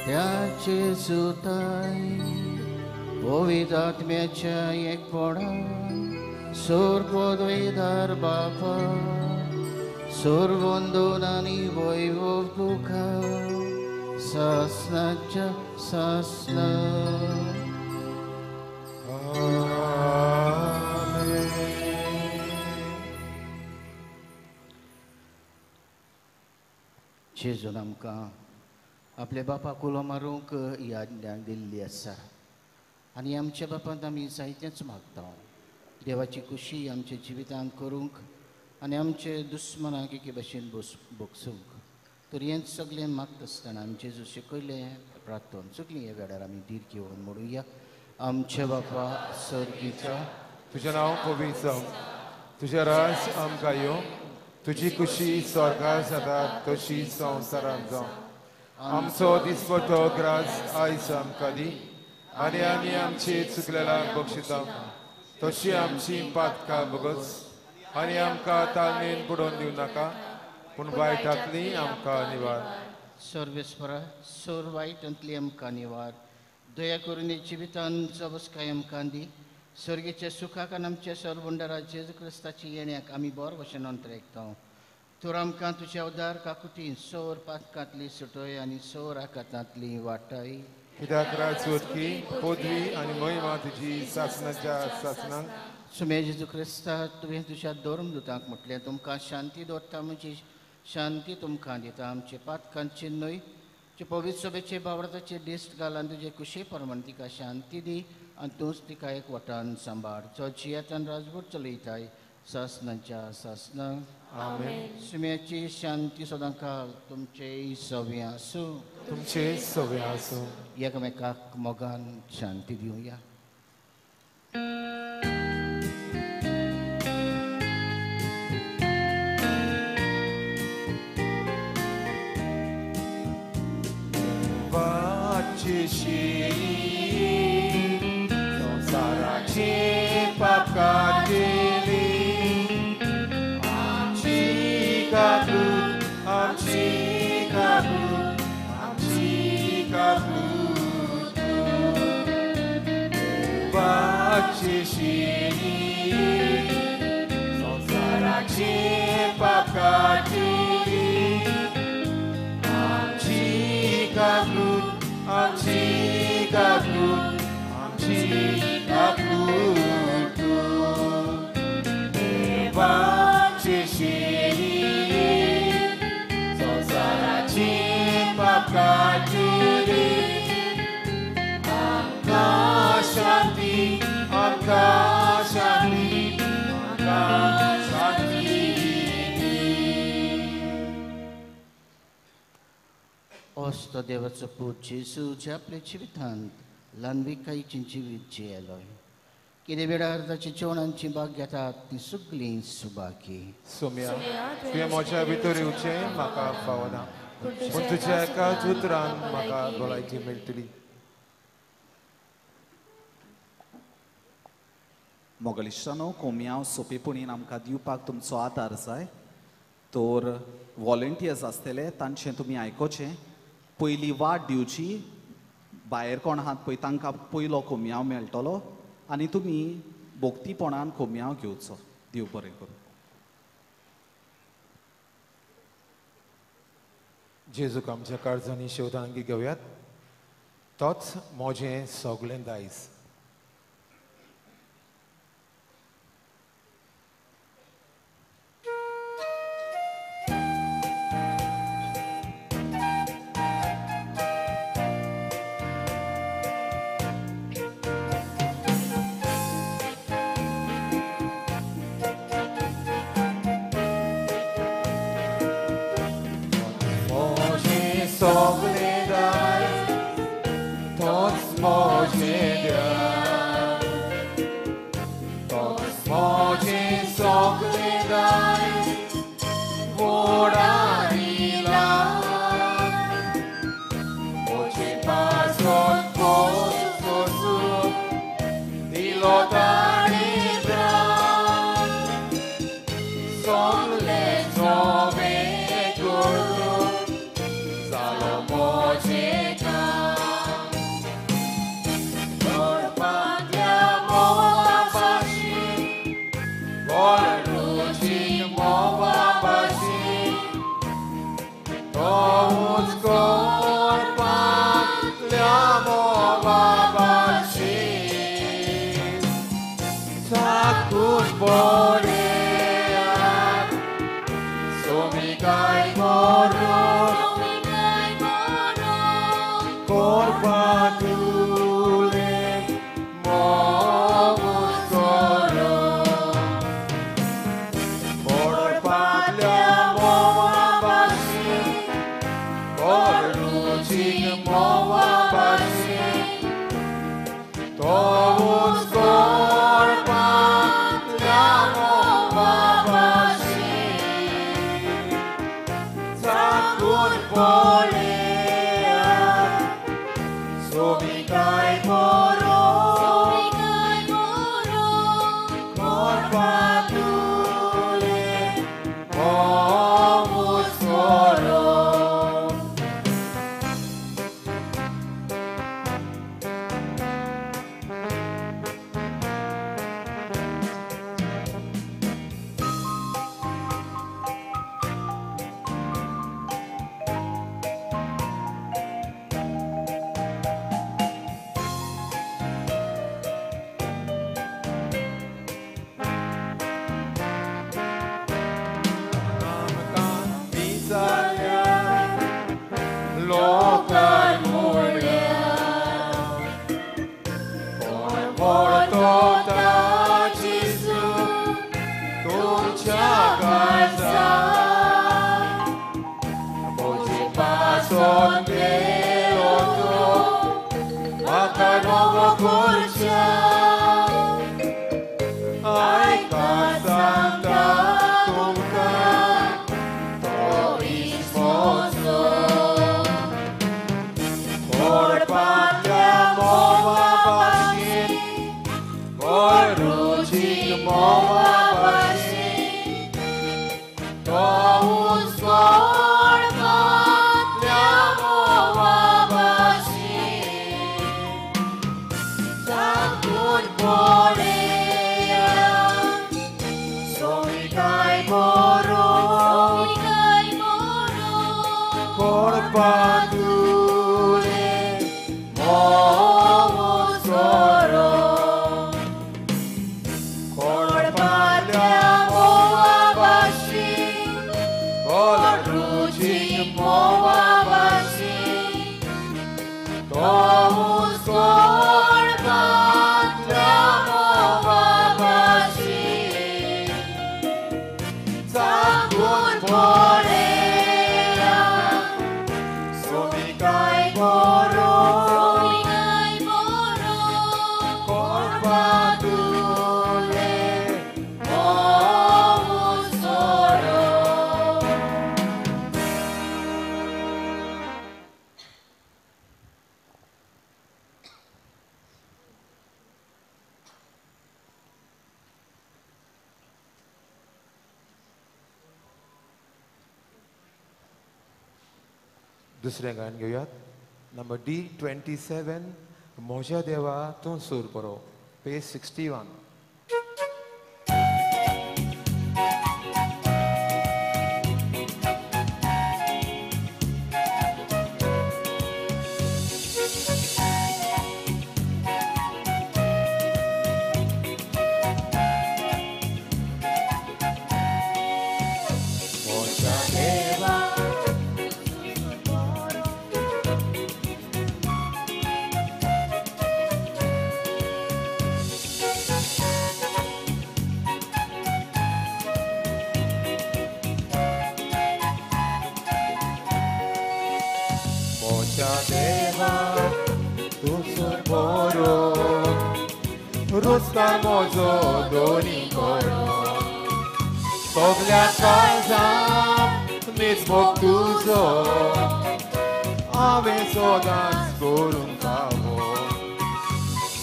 त्या जेजू ताय पवित्र आत्म्याच्या एकपणान सर्वद्वैदार बापा सर्वंदन आनी वैभव तुका सासणाच्या सासणा. जेजून आमकां आपल्या बापाक उलो मारूंक ही आज्ञा दिल्ली आसा आनी आमच्या बापांत आमी जायतेंच मागता. देवाची खुशी आमच्या जिवितांत करूंक आनी आमचे दुस्मनाक एके भशेन भोगसूंक. तर हेंच सगळें मागता आसतना आमी जेजू शिकयलें प्रार्थन सगळीं ह्या वेळार आमी धीर घेवन म्हणुया. आमच्या बापा सर्गीचा, तुजें नांव पवित्र जावं, तुजें राज आमकां येवं, तुजी खुशी स्वर्गार जाता तशी संवसारांत जावं. आमचो दिसपट्टो ग्रास आयज आमकां दी आनी आमी आमचे चुकलेलाक बक्षिता तशी आमची पातकां भोगस आनी आमकां ताळमेन बुडोवन दिवं नाका, पूण वायटांतली आमकां निवार. सर्वेस्परा सोर वायटांतली आमकां निवार. दया करून जिवितान जबसकाय आमकां दी. सर्गेच्या सुखाक आनी आमच्या सर्वंडरा जेजू क्रिस्ताची येण्याक आमी बरो भशेन अंतरेकता. तर आमकां तुज्या उदार काकुटीन सोर पातकांतली सुटय आनी सोर आकातांतली वाटाय. कित्याक राजवटकी पदवी आनी महिमा तुजी सासणाच्या सासणाक. सुमे जेजू क्रिस्ता, तुवें तुज्या धर्मदूतांक म्हटलें, तुमकां शांती दवरता म्हणजे शांती तुमकां दिता. आमचे पातकांचे न्हय जे पवित्र सभेचे बावडाचे दिश्ट घाल आनी तुजे कुशे प्रमाण तिका शांती दी आनी तूंच तिका एक वटान सांबाळ, जो जियेतान राजवट चलयताय सासणाच्या सासणाक. आमेन. सुम्याची शांती सदांकाळ तुमचे सवे आसूं. तुमचे सवे आसूं. एकामेकाक मोगान शांती दिवया. देवाची शिरी संवसाराची देवाची शिरी संवसाराची पाप काडटली आमची काकूट आमची काकूट आमची काकूट देवाची शिरी संवसाराची पाप काडटली आमकां शांती आमकां शांती आमकां शांती असतो देवाचो पूत जेजू जे आपल्या जिवितांत ल्हानविकायेचें जिवीत जियेलो कितें वेळार ताच्या जेवणांची भाग घेतात ती सगळीं सुभागी. सोम्या तुवें म्हज्या भितर येवचें म्हाका फावना पूण तुज्या एकाच उतरान म्हाका भलायकी मेळटली. मोगलिश्टानो कोमयांव सोंपेपणीन आमकां दिवपाक तुमचो आदार जाय तर वॉलंटियर्स आसतले तांचें तुमी आयकोचें. पयली वाट दिवची भायर कोण आहात पळय तांकां पयलो कोमयांव मेळटलो आनी तुमी भोक्तीपणान कोमयांव घेवचो. देव बरें करूं. जेजूक आमच्या काळजांनी शेवटांगी घेवयात. तोच म्हजें सगळें दायज. सगळें दायज तोच म्हजें ध्यान तोच म्हजें सगळें दायज व्हड आनी ल्हान म्हजे पासत सोसून दिलो ताणें प्राण सगळें नवें करून तो स्वर्गांतल्या मोगा भाशेन चाखून पळया सोबिकाय बरो कोरबा तुले हो सोरो. दुसरें गायन घेवयात नंबर D27 म्हज्या देवा तूं सूर बरो पेज 61. म्हज्या देवा म्हज्या देवा तूं सूर बरो रुचता म्हजो दोनी करो सगल्या काळजान नीज मोग तुजो हांवें सदांच करूंक फावो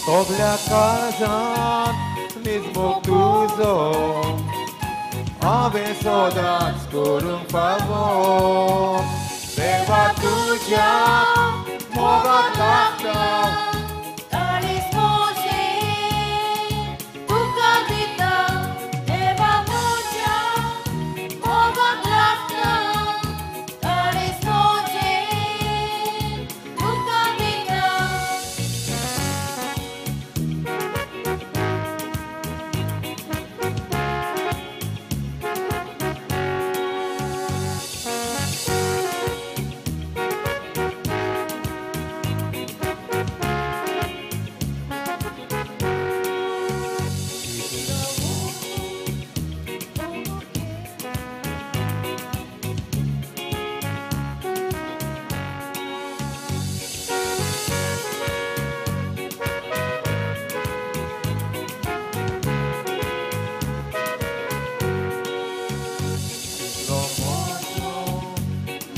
सगल्या काळजान नीज मोग तुजो हांवें सदांच करूंक फावो देवा तुज्या मोगाक लागता काळीज म्हजें तुका दिता देवा म्हज्या मोगाक लागता काळीज म्हजें तुका दिता.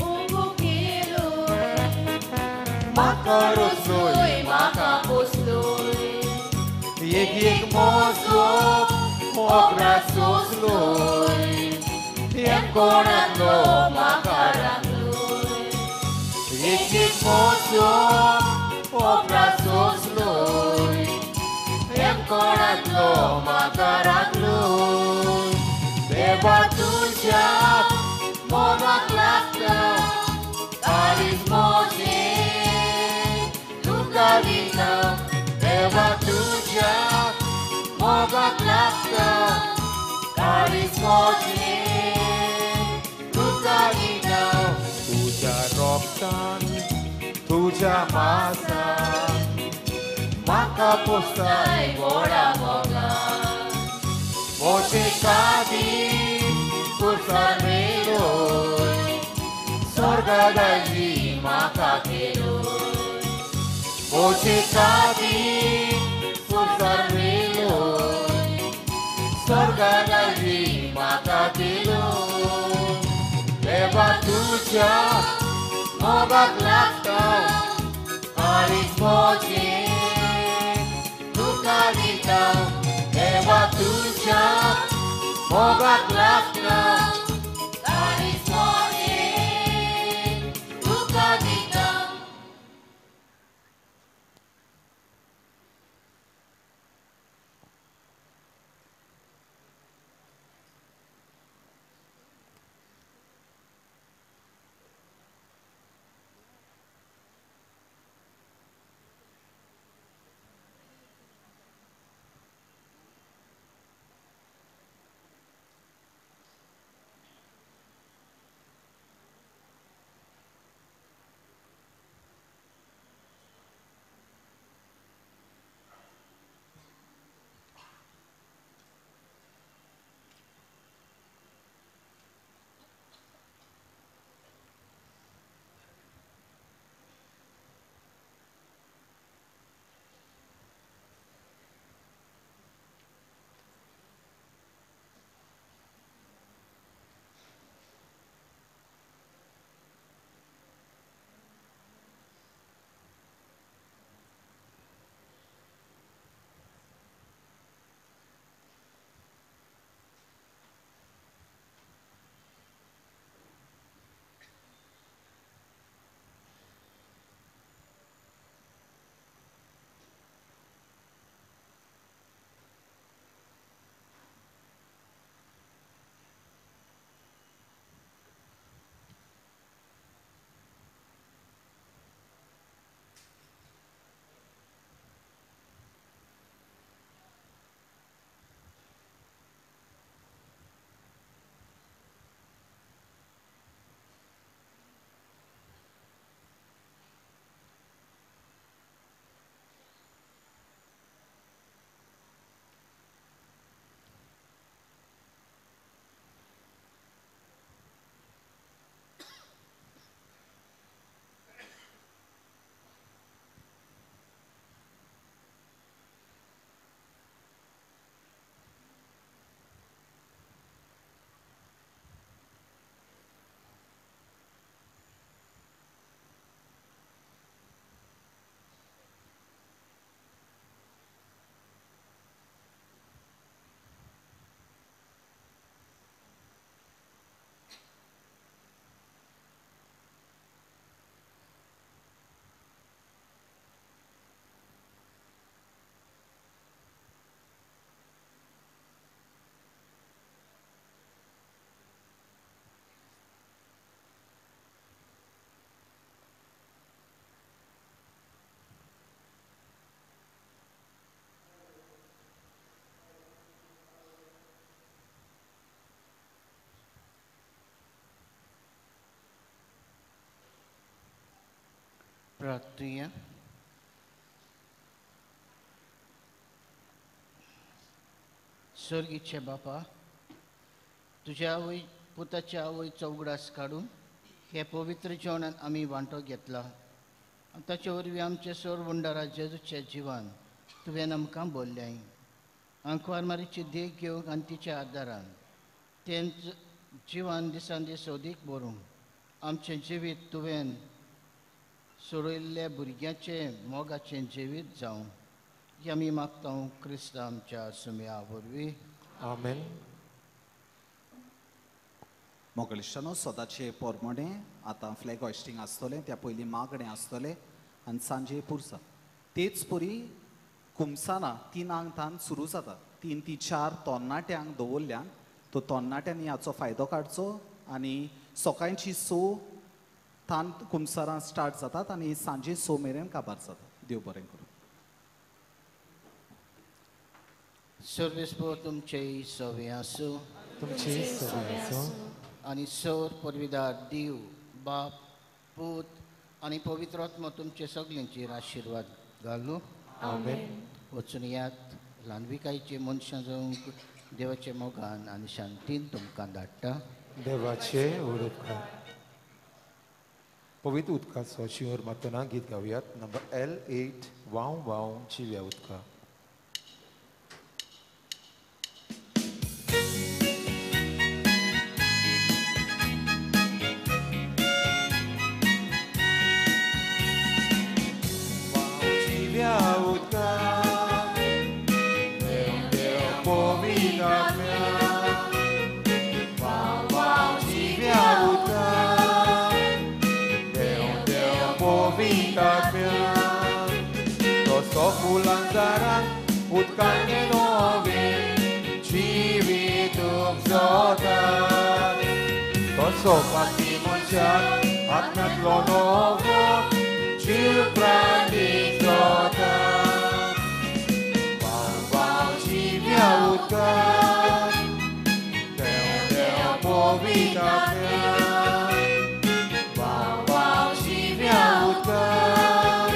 मोगो केलोय म्हाका रोसलोय म्हाका पोसलोय एक एक मोजलो मोगरा सोसलोय हें कोणांतलो म्हाका राखलोय एक एक मोजलो मोगरा सोसलोय हें कोणांतलो म्हाका राखलोय देवा तुज्या मोगाक लागता काळीज म्हजें तुका दिता देवा तुज्या मोगाक लागता काळीज म्हजें तुका दिता. तुज्या रोगतान तुज्या मासान म्हाका पोसताय व्हडा मोगान म्हजे कादी पुरसार मेलोय स्वर्गादाजी म्हाका केलोय म्हजे कादी पुरसार मेलोय स्वर्गादाजी म्हाका केलोय देवा तुज्या मोगाक लागता काळीज म्हजें तुका दिता देवा तुज्या मोगाक लागता काळीज म्हजें तुका दिता. प्रार्थुया. स्वर्गीचे बापा, तुज्या आवय पुताच्या आवयचो उगडास काडून हे पवित्र जेवणान आमी वांटो घेतला आनी ताचे वरवीं आमचे सोरवंडारा जेजूच्या जिवान तुवें आमकां बोल्ल्याय. आंकवार मारीची देख घेवंक आनी तिच्या आदारान तेंच जिवान दिसान दीस अदीक बरूंक आमचें जिवीत तुवें सोडयल्ल्या भुरग्याचें मोगाचें जिवीत जावं ही आमी मागता क्रिस्त आमच्या सुम्या वरवीं. आमेन. मोगलिश्टानो, सदाचे पोरमोणे आतां फ्लॅग हॉयस्टींग आसतलें, त्या पयलीं मागणें आसतलें आनी सांजे पुरसा. तेच परी कुमसाना 3 तान सुरू जाता. 3 ते 4 तरणाट्यांक दवरल्यान तो तरणाट्यांनी हाचो फायदो काडचो आनी सकाळची 6 तान कुमसारां स्टार्ट जातात आनी सांजे 6 मेरेन काबार जाता. देव बरें करूं. सर्वेस्पोर तुमचेय सवे आसूं. तुमचेय सवे आसूं. आनी सर परविदार देव बाप पूत आनी पवित्र आत्मा तुमचे सगल्यांचेर आशिर्वाद घालूं. आमेन. वचून यात ल्हानविकायचे मनशां जावंक देवाचे मोगान आनी शांतीन तुमकां धाडटा. देवाचे उपकार. पवित्र उदकाचो शिंवर मारतना गीत गावयात नंबर L8 वाव वाव जिव्या उदका. उदकांगे नोवे जिवीत उपजता तसो पाती मनशाक आत्म्यांतलो नवो जीव प्राणी जाता. वाव वाव जिव्या उदकाक देव देव पवित्र आत्म्याक वाव वाव जिव्या उदकाक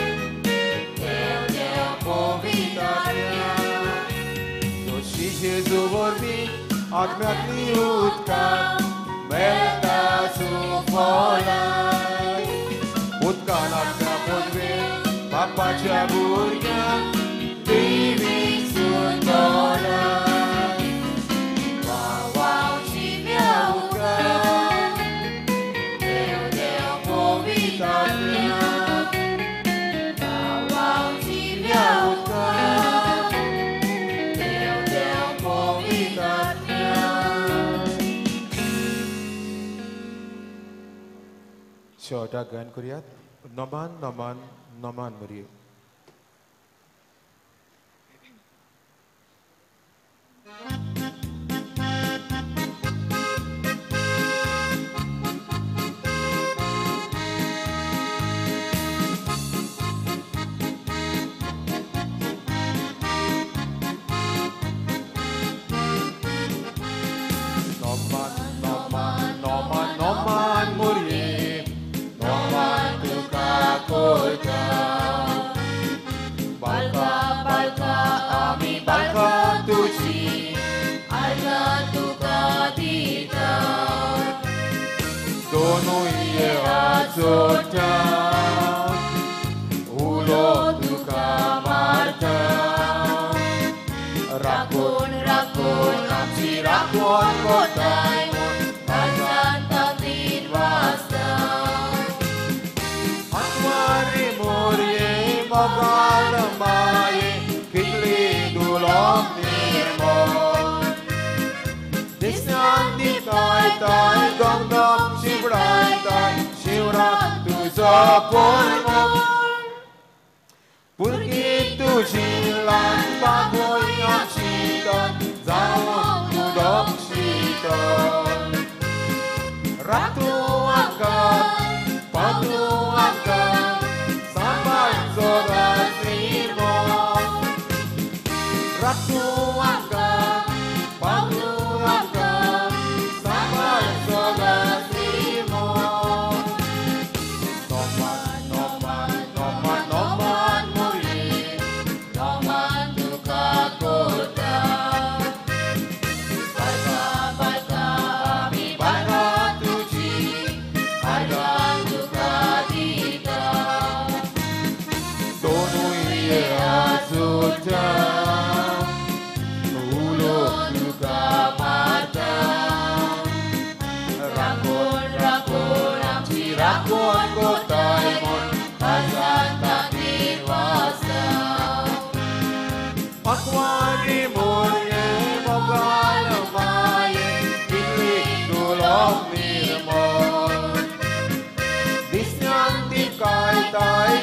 देव देव पवित्र आत्म्याक. तशी जेजू वरवीं आत्म्यांतली उदकां मेळटा सुफलां. उदकान आत्म्या पदवेर बापाच्या भुरग्यांक देवी सुंदरां. वाव वाव जिव्या उदकाक देव देव पवित्र आत्म्याक वाव वाव जिव्या उदकाक देव देव पवित्र आत्म्याक. शेवटाक गायन करुयात नमान नमान नमान मरिये. नमान नमान नमान नमान मरिये नमान तुका करता. बालका बालका आमी बालका तुजी आर्गां तुका दिता. दोनूय हात जोडटा उलो तुका मारता. राखून राखून आमची राखून कोताय काळजान तांतीन वाजता. आत्मारे मोरये मोगाळ माये कितली दुलोक निर्मोल. दिसनान दिताय ताय दमदम शिवडाय ताय शिवराक तुजो पोरमोल. भुरगीं तुजी ल्हान बाबूय आमची जावन उदक शीतल. रातू आमकां पावतू आमकां सांबाळ सदांच निर्मोल. रातू आमकां पावतू आमकां सांबाळ सदांच निर्मोल. नमान नमान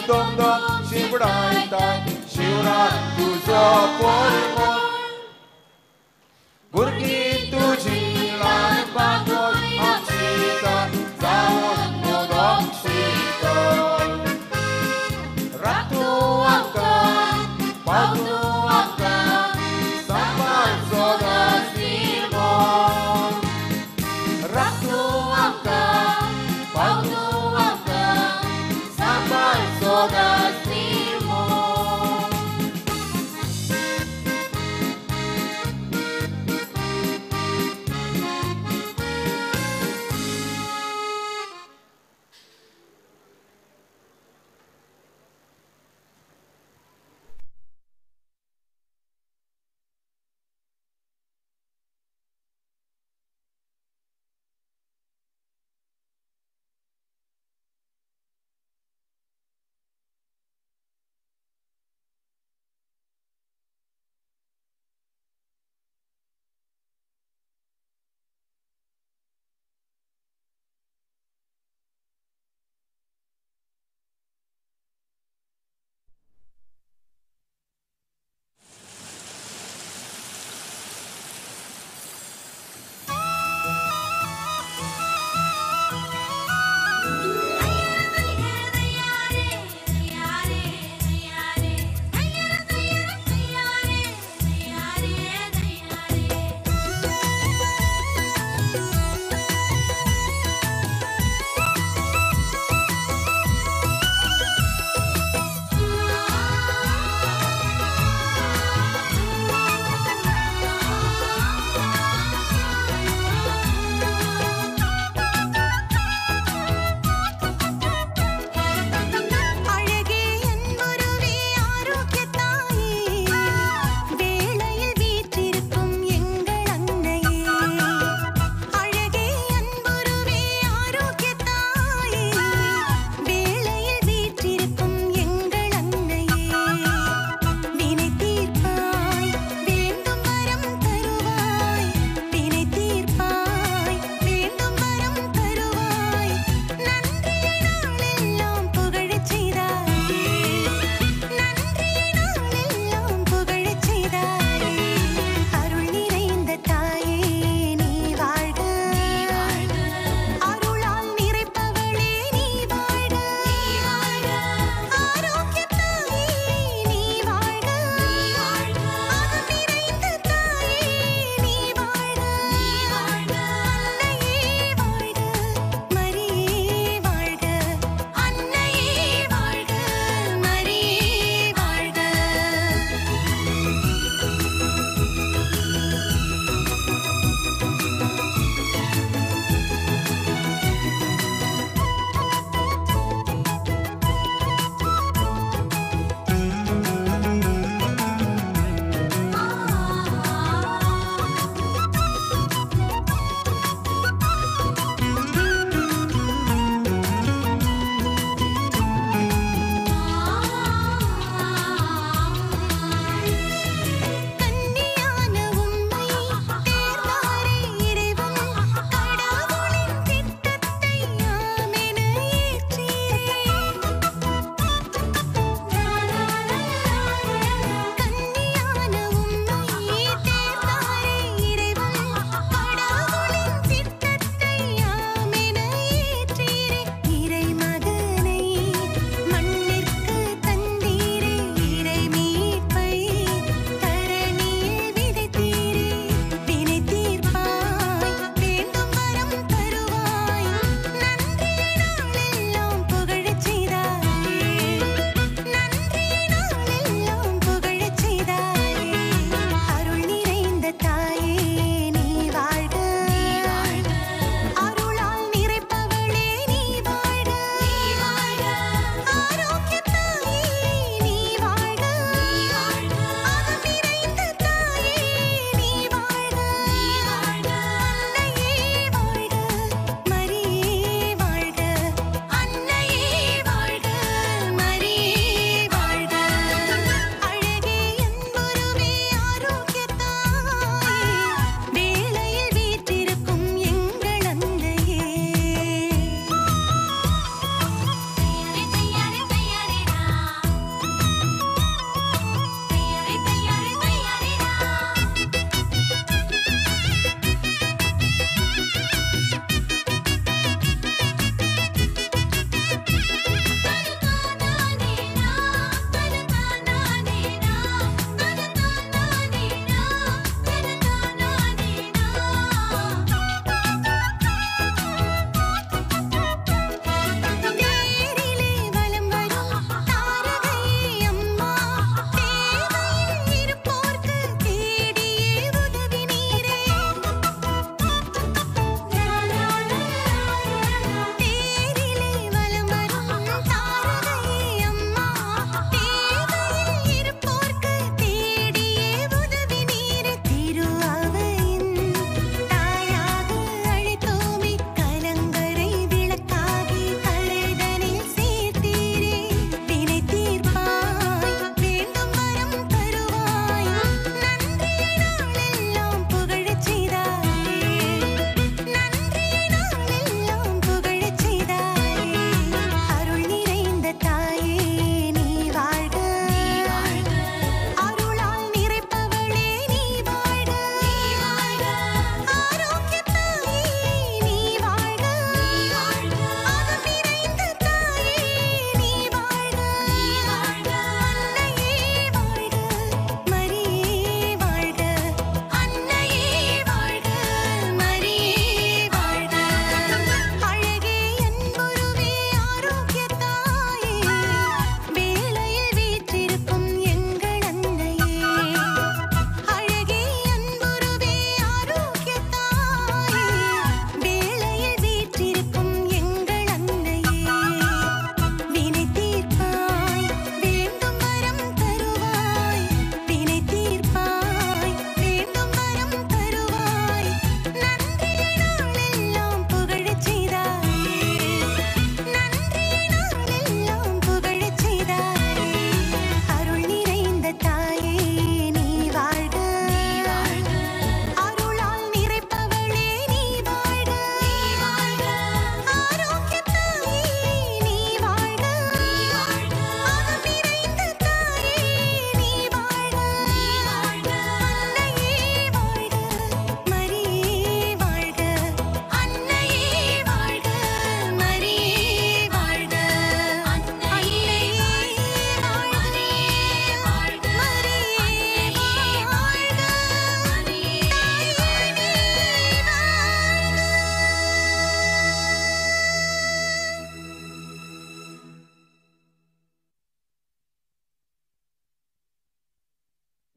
दोम दोम शिंपडायताय शिवराक तुजो परमळ भुरगीं तुजी ल्हान पातळ आमची जावन मोदक शीतळ रातू आमकां पावतू आमकां सांबाळ सदांच निर्मळ रातू आमकां पावतू आमकां सांबाळ सदांच निर्मळ.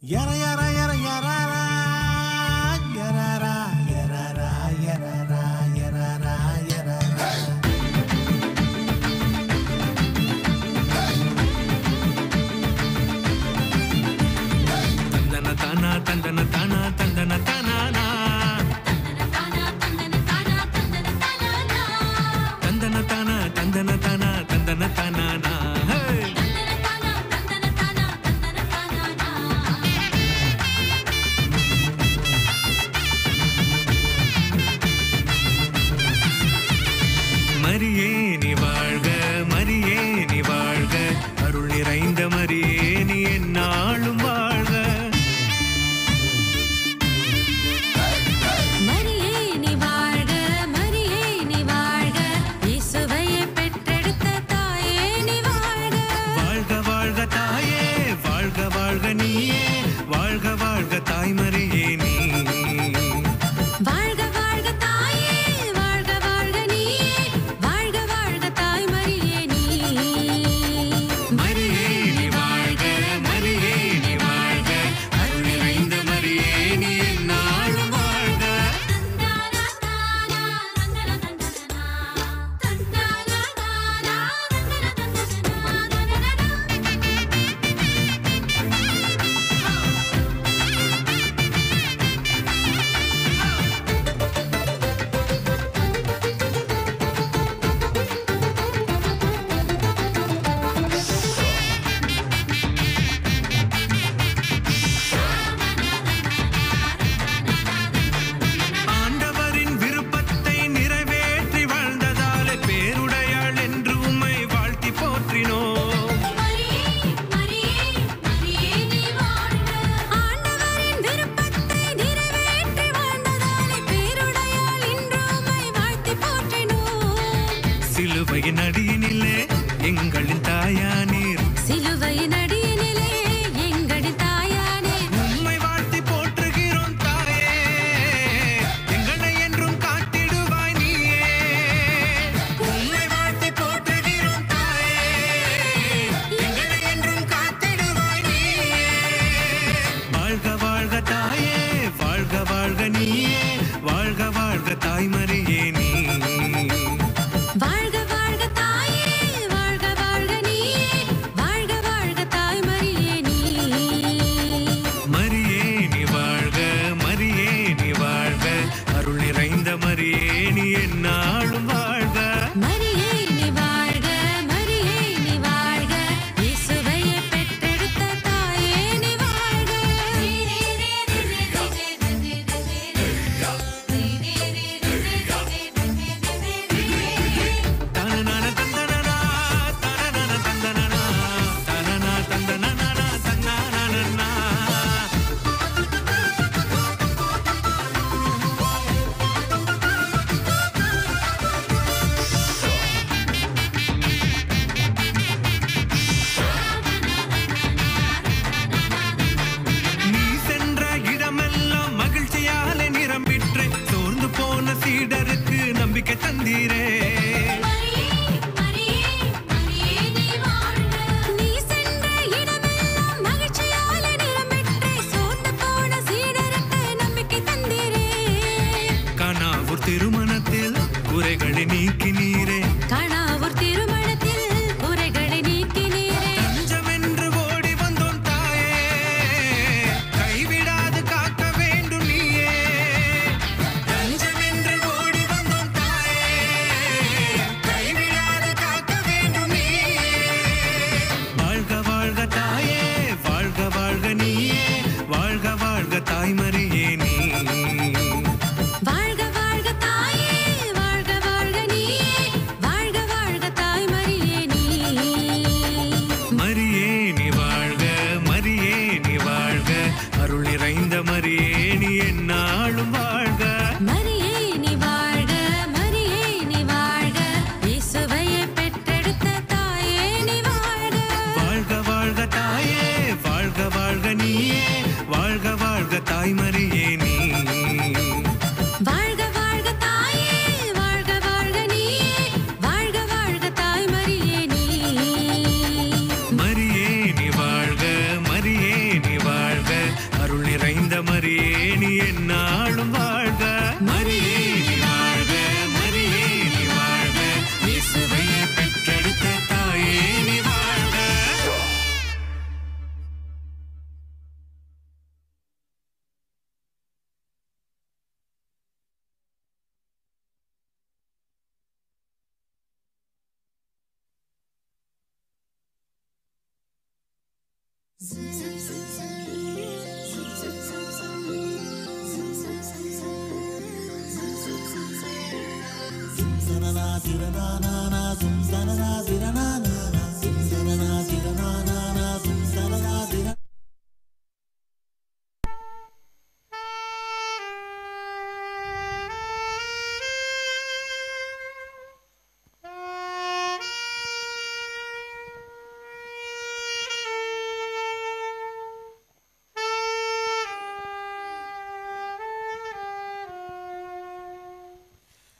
Yara yara yara yara yara yara yara yara yara yara. Tandana tana tandana tana tandana tanana tandana tana tandana tana tandana tanana. Hey!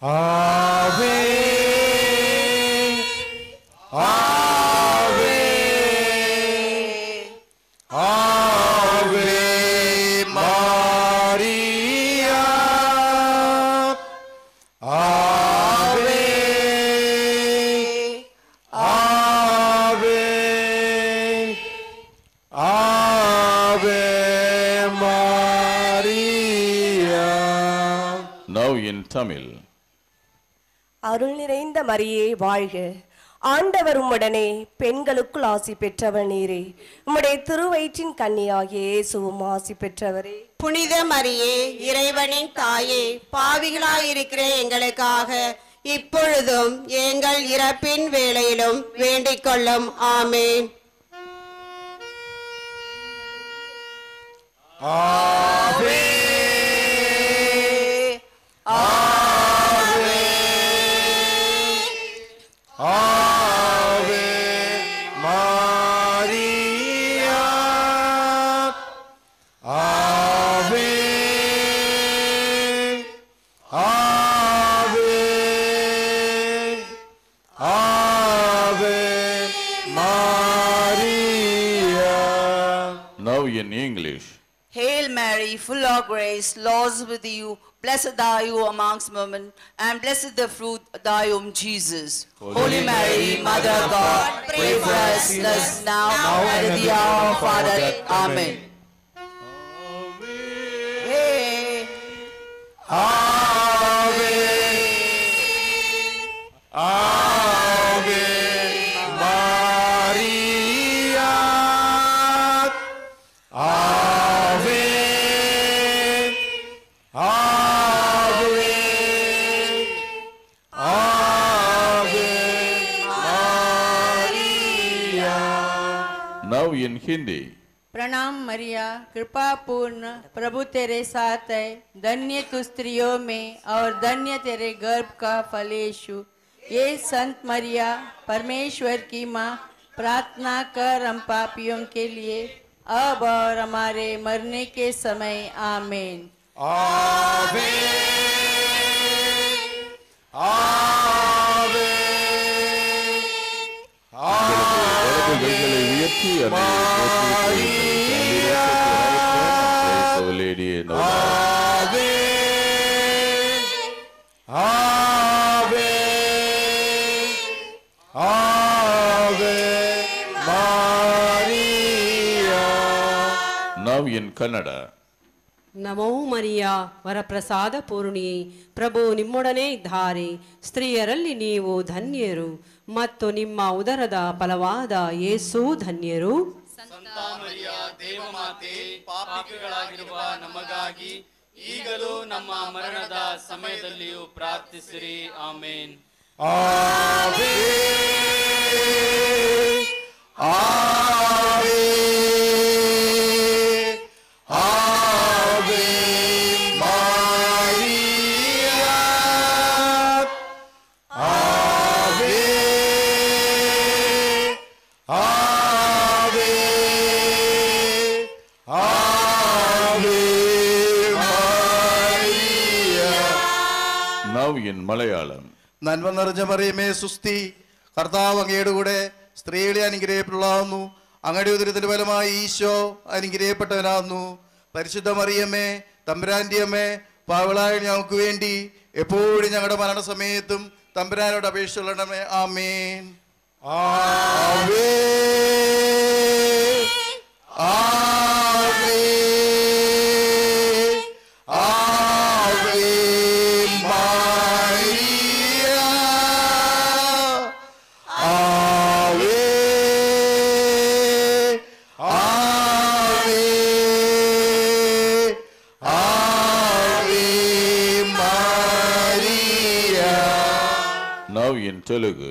Ave, Ave, Ave Maria, Ave, Ave, Ave Maria. Now in Tamil. அருள் நிறைந்த மரியே வாழ்க. ஆண்டவர் உம்முடனே, பெண்களுக்குள் ஆசி பெற்றவர் நீரே. உம்முடைய திருவயிற்றின் கன்னியாகிய இயேசுவும் ஆசி பெற்றவரே. புனித மரியே, இறைவனின் தாயே, பாவிகளாயிருக்கிற எங்களுக்காக இப்பொழுதும் எங்கள் இறப்பின் வேளையிலும் வேண்டிக் கொள்ளும். ஆமேன். Ave, Ave, Ave Maria, Ave, Ave, Ave Maria. Now in English. Hail Mary, full of grace, Lord is with you. Blessed are you amongst women, and blessed the fruit of thy womb, Jesus. Holy Mary, Mother of God, pray for us sinners now and at the hour of our death. Amen. Ave, Ave Maria, Ave, Ave, Ave Maria. Now in Hindi. प्रणाम मरिया, कृपा पूर्ण, प्रभु तेरे साथ है। धन्य तू स्त्रियों में और धन्य तेरे गर्भ का फल यीशु। ये संत मरिया, परमेश्वर की माँ, प्रार्थना कर हम पापियों के लिए, अब और हमारे मरने के समय। आमीन। Ave, Ave, வலது கைகளை உயர்த்தி அன்னையை போற்றி புகழுங்கள். Lady in our Ave, Ave, Ave Maria. Now in Kannada. ನಮೋ ಮರಿಯ, ವರಪ್ರಸಾದ ಪೂರ್ಣಿಯೇ, ಪ್ರಭು ನಿಮ್ಮೊಡನೆ ಇದ್ದಾರೆ. ಸ್ತ್ರೀಯರಲ್ಲಿ ನೀವು ಧನ್ಯರು ಮತ್ತು ನಿಮ್ಮ ಉದರದ ಫಲವಾದ ಯೇಸು ಧನ್ಯರು. ಸಂತ ಮರಿಯ, ದೇವಮಾತೆ, ಪಾಪಿಗಳಾಗಿರುವ ನಮಗಾಗಿ ಈಗಲೂ ನಮ್ಮ ಮರಣದ ಸಮಯದಲ್ಲಿಯೂ ಪ್ರಾರ್ಥಿಸಿರಿ. ಆಮೇನ್. Ave, Ave, Ave Maria, Ave, Ave, Ave Maria. Now in Malayalam. നന്മ നിറഞ്ഞ മറിയമേ സുസ്തി, കർത്താവ് അങ്ങയുടെ കൂടെ, സ്ത്രീകളെ അനുഗ്രഹിക്കപ്പെട്ടവളാകുന്നു. അങ്ങയുടെ ഉദരത്തിന്റെ ഫലമായി ഈശോ അനുഗ്രഹിക്കപ്പെട്ടവനാകുന്നു. പരിശുദ്ധ മറിയമ്മേ, തമ്പുരാന്റെ അമ്മേ, പാപികളായ ഞങ്ങൾക്ക് വേണ്ടി എപ്പോഴും ഞങ്ങളുടെ മരണസമയത്തും തമ്പുരാനോട് അപേക്ഷിച്ചുകൊള്ളണമേ. ആമേൻ. Ave, Ave, Ave Maria, Ave, Ave, Telugu.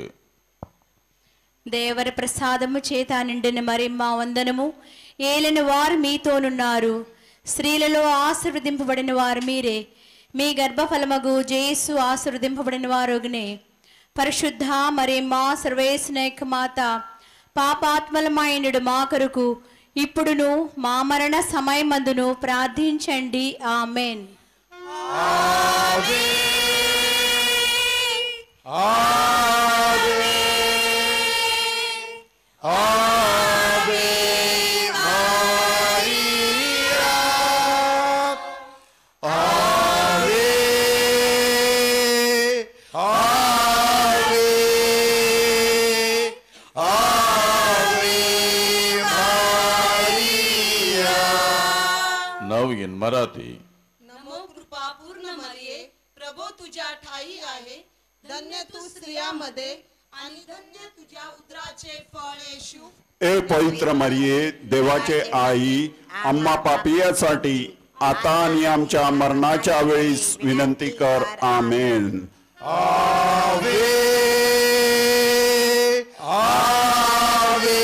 దేవర ప్రసాదము చేత నిండిన మరియమ్మ వందనము. ఏలిన వారు మీతోనున్నారు, స్త్రీలలో ఆశీర్వదింపబడిన వారు మీరే, మీ గర్భఫలమగు జేసు ఆశీర్వదింపబడిన వారుగనే. పరిశుద్ధ మరియమ్మ సర్వేశ్వరుని మాత, పాపాత్మలమైనడు మా కొరకు ఇప్పుడును మా మరణ సమయమందును ప్రార్థించండి. ఆమెన్. Now in Marathi. नमो कृपा पूर्ण मरिये, प्रभु तुझ्या ठाई आहे, धन्य तू स्त्रियामध्ये आणि धन्य तुझ्या उदराचे फळ येशू. ए पवित्र मरिये, देवाचे आई, आम्हा पापियासाठी आता आणि आमच्या मरणाच्या वेळीस विनंती कर. आमेन. आवे आवे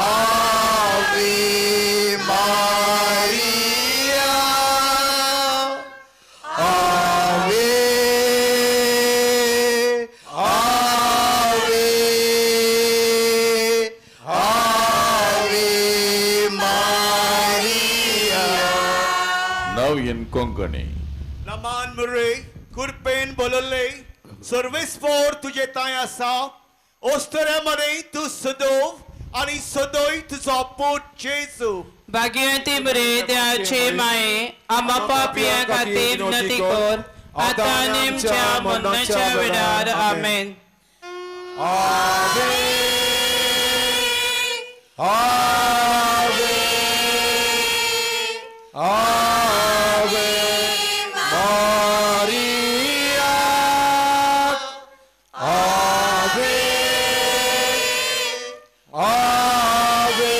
आवे मारिया, आवे आवे आवे Maria. Now in Konkani. नमान मुरे कृपेन बोलले सर्वेस्पोर तुझे ताय आसा, ओस्तऱ्या मरे तू सदोव आणि सदोय तुझो पूत जेजू. भाग्यवती मरे देवाचे माये, आम्हा पापयां खातीर विनंती कर आता आनी आमच्या मरणाच्या वेळार. आमेन. आवे आवे आवे मारिया, आवे आवे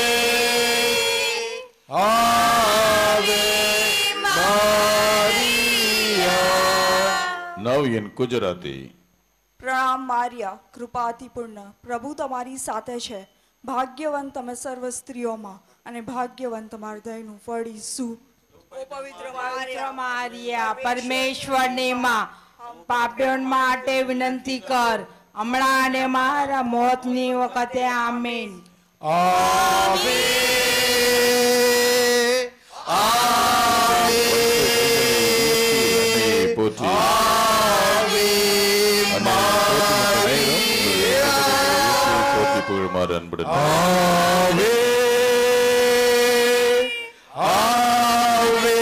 आवे Maria. Now in Gujarati. પ્રણામ મારિયા, કૃપાથી પૂર્ણ, પ્રભુ તમારી સાથે છે, ભાગ્યવંત તમે સર્વ સ્ત્રીઓમાં અને ભાગ્યવંત તમારા હૃદયનું ફળ ઈસુ. પવિત્ર મારિયા, પરમેશ્વરની માં, પાપીઓ માટે વિનંતી કર હમણાં અને મારા મોતની વખતે. આમેન. આવે આવે போற்றி ஆவே மாரியா, போற்றி புகழுமாறு அன்புடன். ஆவே ஆவே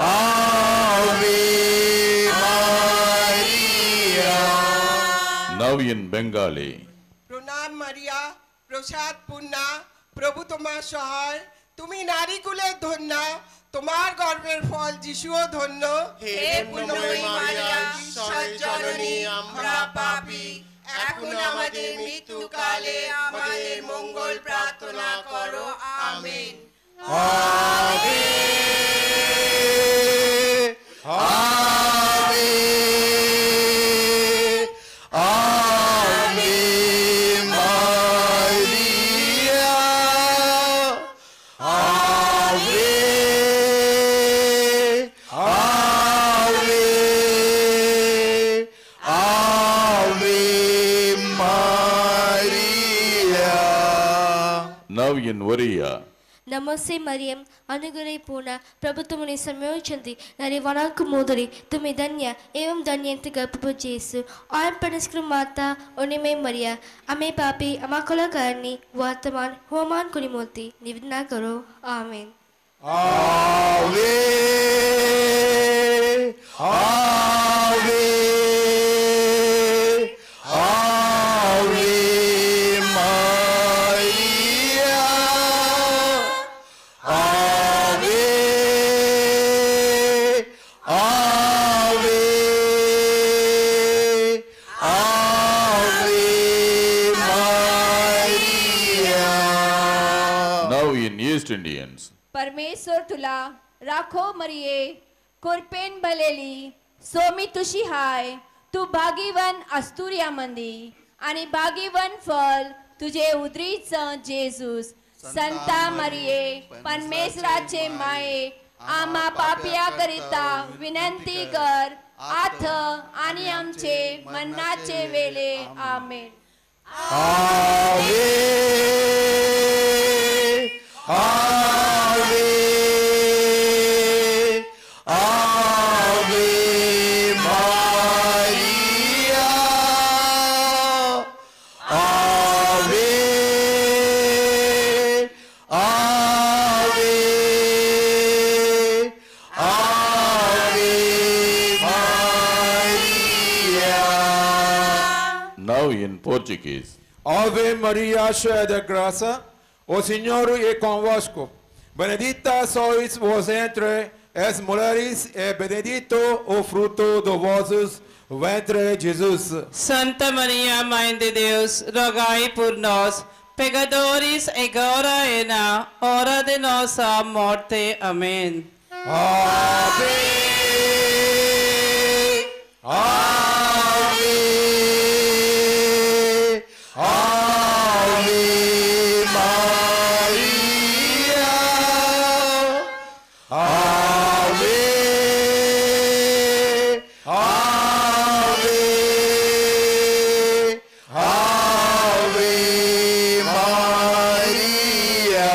ஆவே Maria. Now in Bengali. প্রণাম মারিয়া, প্রসাদ পূর্ণা, প্রভু তোমার সহায়, তুমি নারীকুলের ধন্যা, তোমার গর্ভের ফল যিশুও ধন্য। হে পুণ্যময়ী মারিয়া, ঈশ্বরের জননী, আমরা পাপী, এখন আমাদের মৃত্যুকালে আমাদের মঙ্গল প্রার্থনা করো। আমেন। আবে আবে আবে মারিয়া, আবে আবে আবে Maria. Now in Oriya. नमस्ते मरियम, अनुग्रह पूर्ण, प्रभु तुमने समयोचंदी नरे वनांक मोदरी, तुम्हें धन्य एवं धन्य गर्भ जेसु। और परस्कृ माता उन्हें मरिया, अमे पापी अमाकोला करनी वर्तमान होमान कुलिमूर्ति निवेदना करो। आमीन। आवे आवे आवे मारिया, आवे आवे आवे Maria. Now in East Indians. परमेश्वर तुला राखो मरिये, कृपेन भलेली, सोमी तुशी हाय, तूं भागीवन अस्तुऱ्या मंदी आनी भागीवन फल तुझे उदरीच जेजूस. संता मरिये, परमेश्वराचे माये, आमा पापया करिता विनंती कर आथ आणि आमचे मरणाचे वेळे. आमेन. Ave, Ave, Ave Maria, Ave, Ave, Ave Maria. Now in Portuguese. Ave Maria, cheia de graça, o Senhor é convosco. Benedita sois vós entre as mulheres, e benedito o fruto do vosso ventre, Jesus. Santa Maria, Mãe de Deus, rogai por nós, pecadores, agora e na hora de nossa morte. Amém. Ave, Ave, Ave Maria, Ave, Ave, Ave Maria.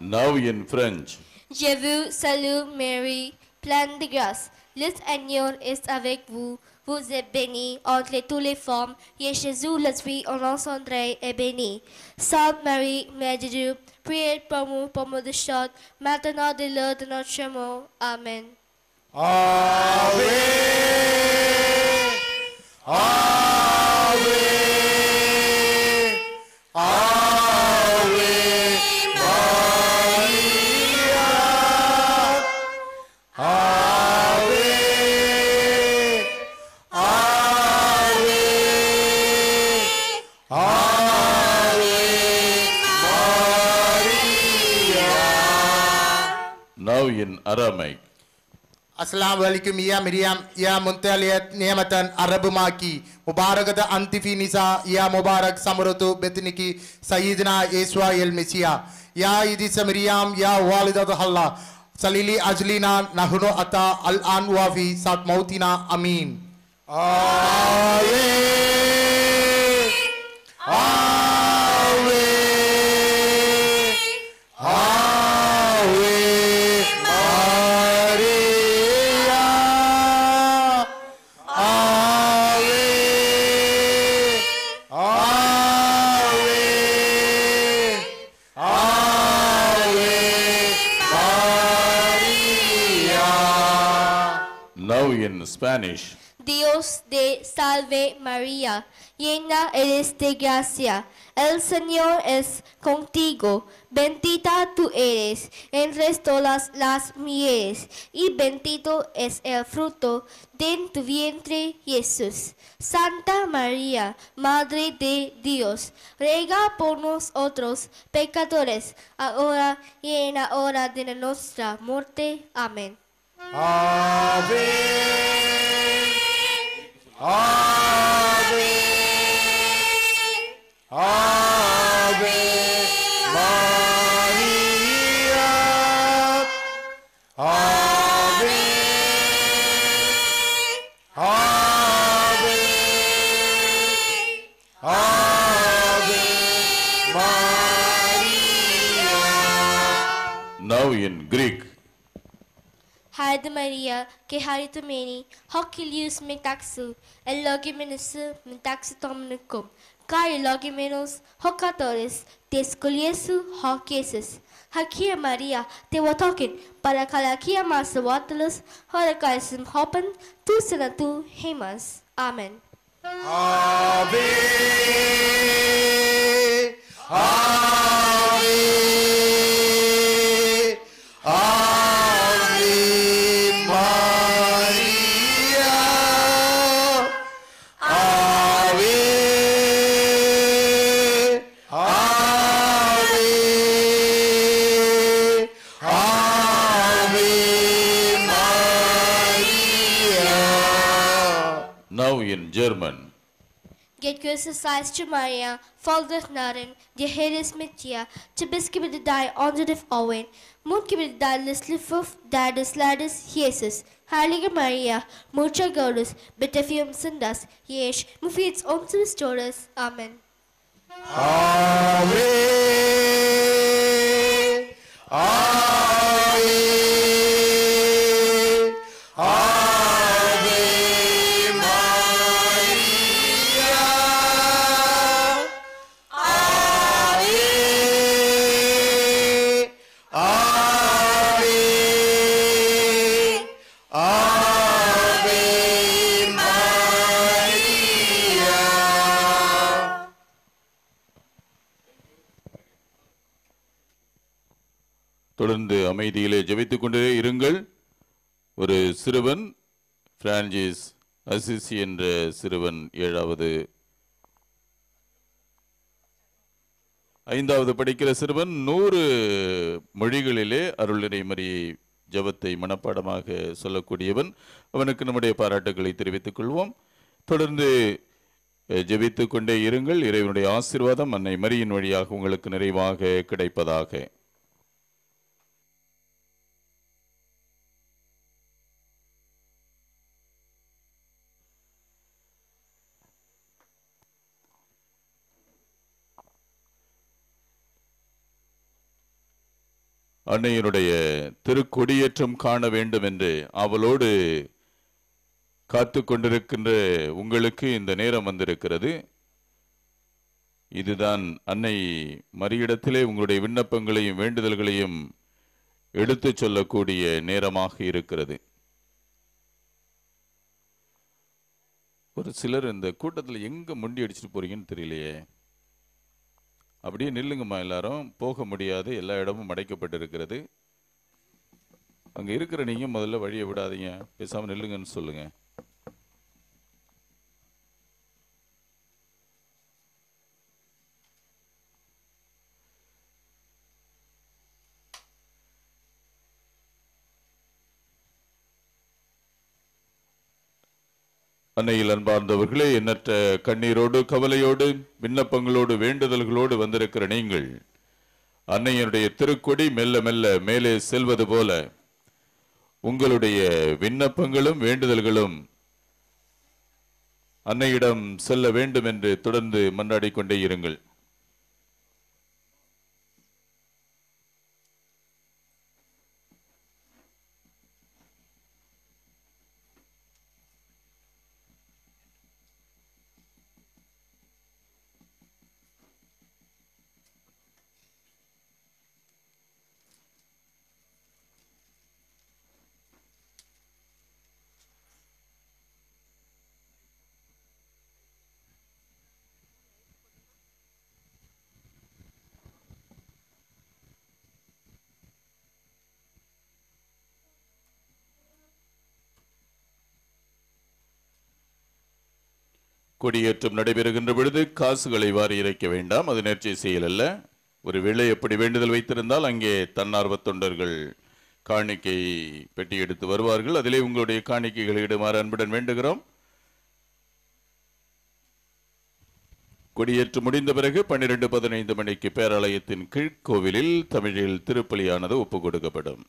Now in French. Je vous salue Marie, pleine de grâce. Le Seigneur est avec vous. Vous êtes bénie entre toutes les femmes, et Jésus, le Fils en engendré, est béni. Sainte Marie, Mère de Dieu, priez pour nous, pour nous de chute, maintenant de l'heure de notre mort. Amen. Ave, Ave, Ave Maria, Ave, Ave, Ave Maria. Now in Aramaic. Assalamu alaikum ya Miriam ya Muntaliyat Niyamatan Arabumaki Mubarakata Antifi Nisa ya Mubarak Samuratu Betniki Sayyidina Yeswa El Messiah ya Idisa Miriam ya Walidat Allah Salili Ajlina Nahunu Ata Al An Wafi Sat Mautina Amin. Ave, Ave, Ave Maria, Ave, Ave, Ave Maria. Now in Spanish. Dios te salve María, llena eres de gracia, el Señor es contigo, bendita tú eres entre todas las mujeres, y bendito es el fruto de tu vientre, Jesús. Santa María, Madre de Dios, ruega por nosotros pecadores, ahora y en la hora de nuestra muerte. Amén. Ave, Ave, Ave Maria, Ave, Ave, Ave Maria. Now in Greek. Haide Maria, ke haritomeni, hokilius metaxu, elogimenus metaxu tomenicum, kai elogimenos, hocatores, descoliesu hocesus. Hakia Maria, te watokin, parakalakia masawatelus, horakaisum hopen, tu senatu hemas. Amen. Ave, Ave, Ave Maria, Ave, Ave, Ave Maria. German. Geht größer zu Maria, voll Gnaden, der Herr ist mit dir. Du bist gebenedeit unter den Frauen, und gebenedeit ist die Frucht deines Leibes, Jesus. Heilige Maria, Mutter Gottes, bitte für uns Sünder, jetzt und für unseres Todes. Amen. Ave, Ave, Ave Maria, Ave, Ave, Ave Maria. தொடர்ந்து அமைதியிலே ஜெபித்துக் கொண்டே இருங்கள். ஒரு சிறுவன், Francis Assisi என்ற சிறுவன், 7வது 5வது படிக்கிற சிறுவன் 100 மொழிகளிலே அருள்நிறை மரியை ஜெபத்தை மனப்பாடமாக சொல்லக்கூடியவன். அவனுக்கு நம்முடைய பாராட்டுகளை தெரிவித்துக் கொள்வோம். தொடர்ந்து ஜெபித்துக் கொண்டே இருங்கள். இறைவனுடைய ஆசீர்வாதம் அன்னை மரியின் வழியாக உங்களுக்கு நிறைவாக கிடைப்பதாக. அன்னையினுடைய திருக்கொடியேற்றம் காண வேண்டும் என்று அவளோடு காத்து கொண்டிருக்கின்ற உங்களுக்கு இந்த நேரம் வந்திருக்கிறது. இதுதான் அன்னை மரியிடத்திலே உங்களுடைய விண்ணப்பங்களையும் வேண்டுதல்களையும் எடுத்துச் சொல்லக்கூடிய நேரமாக இருக்கிறது. ஒரு சிலர் இந்த கூட்டத்தில் எங்க முண்டி அடிச்சுட்டு போறீங்கன்னு தெரியலையே. அப்படியே நில்லுங்கம்மா, எல்லாரும் போக முடியாது, எல்லா இடமும் அடைக்கப்பட்டிருக்கிறது. அங்கே இருக்கிற நீங்கள் முதல்ல வழியை விடாதீங்க, பேசாமல் நில்லுங்கன்னு சொல்லுங்க. அன்னையில் அன்பார்ந்தவர்களே, எண்ணற்ற கண்ணீரோடு கவலையோடு விண்ணப்பங்களோடு வேண்டுதல்களோடு வந்திருக்கிற நீங்கள் அன்னையனுடைய திருக்கொடி மெல்ல மெல்ல மேலே செல்வது போல உங்களுடைய விண்ணப்பங்களும் வேண்டுதல்களும் அன்னையிடம் செல்ல வேண்டும் என்று தொடர்ந்து மன்றாடிக்கொண்டே இருங்கள். கொடியேற்றம் நடைபெறுகின்ற பொழுது காசுகளை வாரி இறைக்க வேண்டாம், அது நேர்ச்சை செயல் அல்ல. ஒரு வேளை எப்படி வேண்டுதல் வைத்திருந்தால் அங்கே தன்னார்வ தொண்டர்கள் காணிக்கை பெட்டி எடுத்து வருவார்கள். அதிலே உங்களுடைய காணிக்கைகளை இடுமாறு அன்புடன் வேண்டுகிறோம். கொடியேற்றம் முடிந்த பிறகு 12:15 மணிக்கு பேராலயத்தின் கீழ்கோவிலில் தமிழில் திருப்பலியானது ஒப்புக் கொடுக்கப்படும்.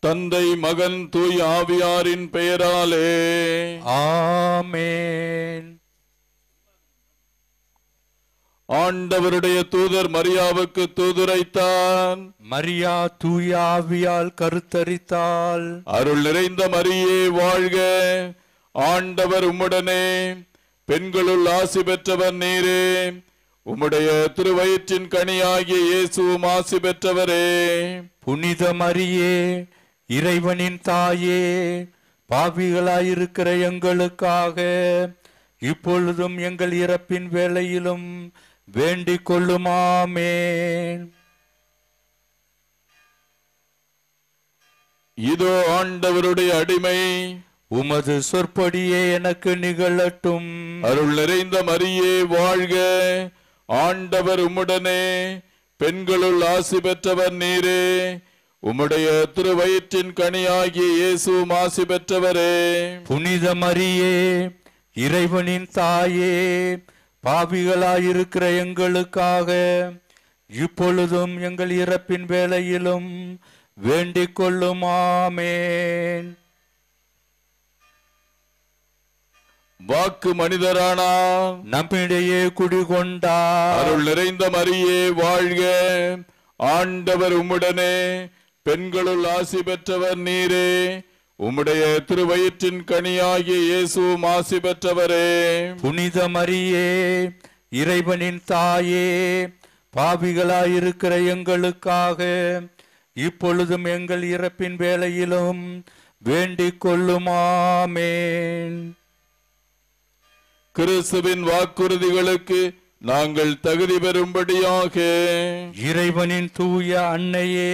தந்தை, மகன், தூய ஆவியாரின் பெயராலே ஆமென். ஆண்டவருடைய தூதர் மரியாவுக்கு தூதுரைத்தான். மரியா தூய ஆவியால் கருத்தரித்தாள். அருள் நிறைந்த மரியே வாழ்க, ஆண்டவர் உம்முடனே, பெண்களுள் ஆசி பெற்றவர் நீரே, உம்முடைய திருவயிற்றின் கனியாகிய இயேசுவும் ஆசி பெற்றவரே. புனித மரியே, இறைவனின் தாயே, பாவிகளாயிருக்கிற எங்களுக்காக இப்பொழுதும் எங்கள் இறப்பின் வேளையிலும் வேண்டிக் கொள்ளும். ஆமென். இதோ ஆண்டவருடைய அடிமை, உமது சொற்படியே எனக்கு நிகழட்டும். அருள் நிறைந்த மரியே வாழ்க, ஆண்டவர் உம்முடனே, பெண்களுள் ஆசி பெற்றவர் நீரே, உம்முடைய திருவயிற்றின் கனியாகிய இயேசுவும் ஆசி பெற்றவரே. புனித மரியே, இறைவனின் தாயே, பாவிகளாயிருக்கிற எங்களுக்காக இப்பொழுதும் எங்கள் இறப்பின் வேளையிலும் வேண்டிக் கொள்ளும். ஆமென். வாக்கு மனிதரானார், நம்மிடையே குடிகொண்டார். அருள் நிறைந்த மரியே வாழ்க, ஆண்டவர் உம்முடனே, பெண்களுள் ஆசி பெற்றவர் நீரே, உம்முடைய திருவயிற்றின் கனியாகிய இயேசுவும் ஆசி பெற்றவரே. புனித மரியே, இறைவனின் தாயே, பாவிகளாயிருக்கிற எங்களுக்காக இப்பொழுதும் எங்கள் இறப்பின் வேளையிலும் வேண்டிக் கொள்ளும். ஆமென். கிறிஸ்துவின் வாக்குறுதிகளுக்கு நாங்கள் தகுதி பெறும்படியாக இறைவனின் தூய அன்னையே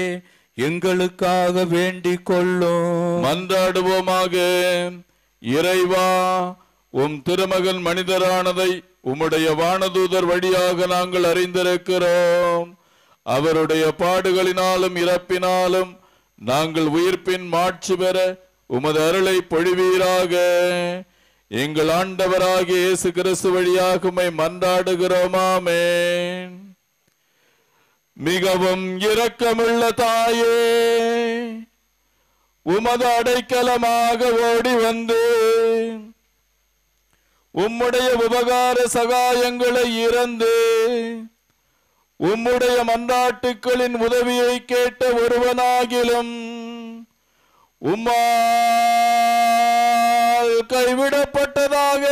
எங்களுக்காக வேண்டிக் கொள்ளும். மன்றாடுவோமாக. இறைவா, உம் திருமகன் மனிதரானதை உம்முடைய வானதூதர் வழியாக நாங்கள் அறிந்திருக்கிறோம். அவருடைய பாடுகளினாலும் இறப்பினாலும் நாங்கள் உயிர்ப்பின் மாட்சி பெற உமது அருளை பொழிவீராக. எங்கள் ஆண்டவராகிய இயேசு கிறிஸ்து வழியாக உம்மை மன்றாடுகிறோம். ஆமென். மிகவும் இரக்கமுள்ள தாயே, உமது அடைக்கலமாக ஓடி வந்து உம்முடைய உபகார சகாயங்களை இறந்து உம்முடைய மன்றாட்டுக்களின் உதவியை கேட்ட ஒருவனாகிலும் உம்மால் கைவிடப்பட்டதாக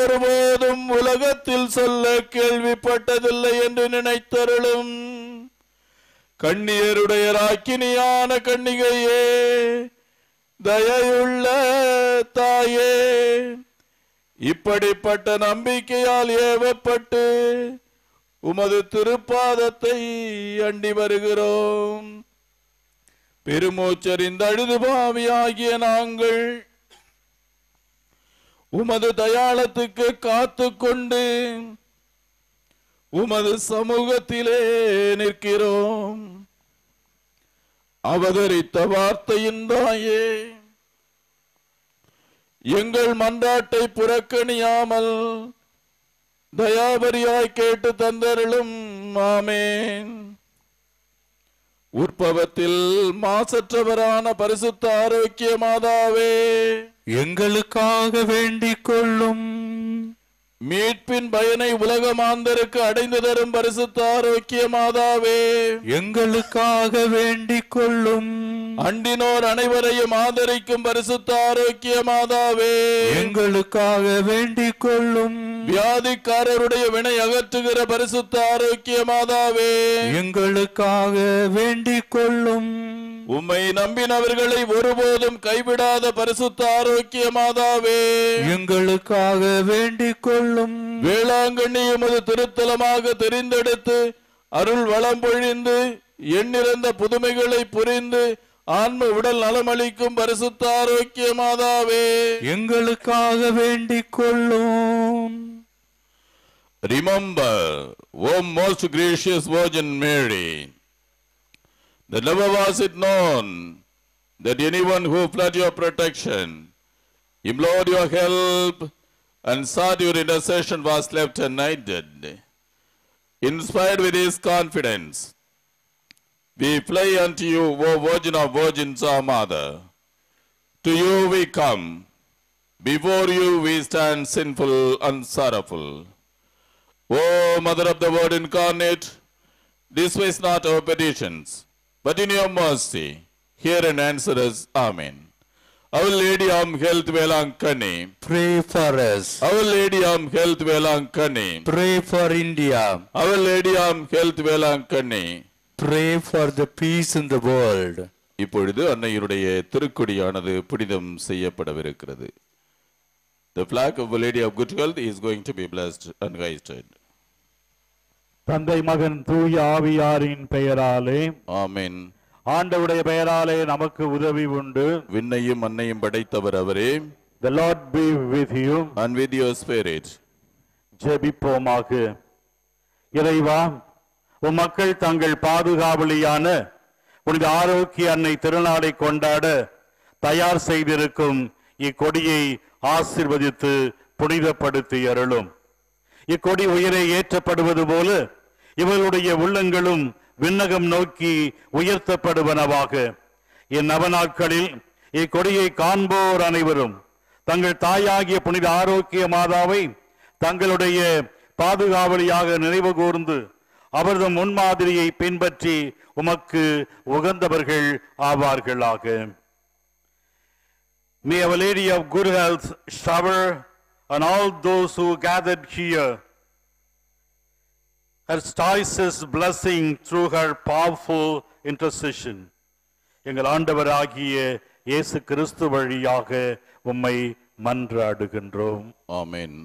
ஒருபோதும் உலகத்தில் சொல்ல கேள்விப்பட்டதில்லை என்று நினைத்தருளும். கண்ணியருடைய ராக்கினியான கன்னிகையே, தயையுள்ள தாயே, இப்படிப்பட்ட நம்பிக்கையால் ஏவப்பட்டு உமது திருப்பாதத்தை அண்டி வருகிறோம். பெருமூச்சறிந்த அழுது பாவியாகிய நாங்கள் உமது தயாளத்துக்கு காத்து கொண்டு உமது சமூகத்திலே நிற்கிறோம். அவதரித்த வார்த்தையின் தாயே, எங்கள் மன்றாட்டை புறக்கணியாமல் தயாபரியாய் கேட்டு தந்தருளும். ஆமென். உற்பவத்தில் மாசற்றவரான பரிசுத்த ஆரோக்கிய மாதாவே, எங்களுக்காக வேண்டிக் கொள்ளும். மீட்பின் பயனை உலக மாந்தருக்கு அடைந்து தரும் பரிசுத்த ஆரோக்கிய மாதாவே, எங்களுக்காக வேண்டிக் கொள்ளும். அண்டினோர் அனைவரையும் ஆதரிக்கும் பரிசுத்த ஆரோக்கிய மாதாவே, எங்களுக்காக வேண்டிக் கொள்ளும். வியாதிக்காரருடைய வினை அகற்றுகிற பரிசுத்த ஆரோக்கிய மாதாவே, எங்களுக்காக வேண்டிக் கொள்ளும். உம்மை நம்பினவர்களை ஒருபோதும் கைவிடாத பரிசுத்த ஆரோக்கிய மாதாவே, எங்களுக்காக வேண்டிக் கொள்ளும். வேளாங்கண்ணி உமது திருத்தலமாக தெரிந்தெடுத்து அருள் வளம் பொழிந்து எண்ணிறந்த புதுமைகளை புரிந்து ஆன்ம உடல் நலமளிக்கும் பரிசுத்த ஆரோக்கிய மாதாவே, எங்களுக்காக வேண்டிக் கொள்ளும். Remember, O most gracious Virgin Mary, that never was it known that anyone who fled your protection, implored your help, and sought your intercession was left unaided. Inspired with his confidence, We fly unto you, O Virgin of Virgins, our Mother. To you we come. Before you we stand sinful and sorrowful. O Mother of the Word incarnate, despise not our petitions, but in your mercy, hear and answer us. Amen. Our Lady of Health, Velankani, Pray for us. Our Lady of Health, Velankani, Pray for India. Our Lady of Health, Velankani, Pray for the peace in the world. இப்பொழுது அன்னையருடைய திருக்கொடியானது புனிதம் செய்யப்படவிருக்கிறது. The flag of the Lady of Good Health is going to be blessed and hoisted. தந்தை மகன் தூய ஆவியாரின் பெயராலே ஆமென். ஆண்டவருடைய பெயராலே நமக்கு உதவி உண்டு. விண்ணையும் மண்ணையும் படைத்தவர் அவரே. The Lord be with you and with your spirit. ஜெபிப்போமாக. இறைவா, உம் மக்கள் தங்கள் பாதுகாவலியான புனித ஆரோக்கிய அன்னை திருநாளை கொண்டாட தயார் செய்திருக்கும் இக்கொடியை ஆசீர்வதித்து புனிதப்படுத்தி அருளும். இக்கொடி உயரே ஏற்றப்படுவது போல இவர்களுடைய உள்ளங்களும் விண்ணகம் நோக்கி உயர்த்தப்படுவனவாக. இந்நவநாட்களில் இக்கொடியை காண்போர் அனைவரும் தங்கள் தாயாகிய புனித ஆரோக்கிய மாதாவை தங்களுடைய பாதுகாவலியாக நினைவு கூர்ந்து அவரது முன்மாதிரியை பின்பற்றி உமக்கு உகந்தவர்கள் ஆவார்களாக. May Our Lady of Good Health shower on all those who gathered here her choicest blessing through her powerful intercession. எங்கள் ஆண்டவராகிய இயேசு கிறிஸ்து வழியாக உம்மை மன்றாடுகின்றோம். ஆமென்.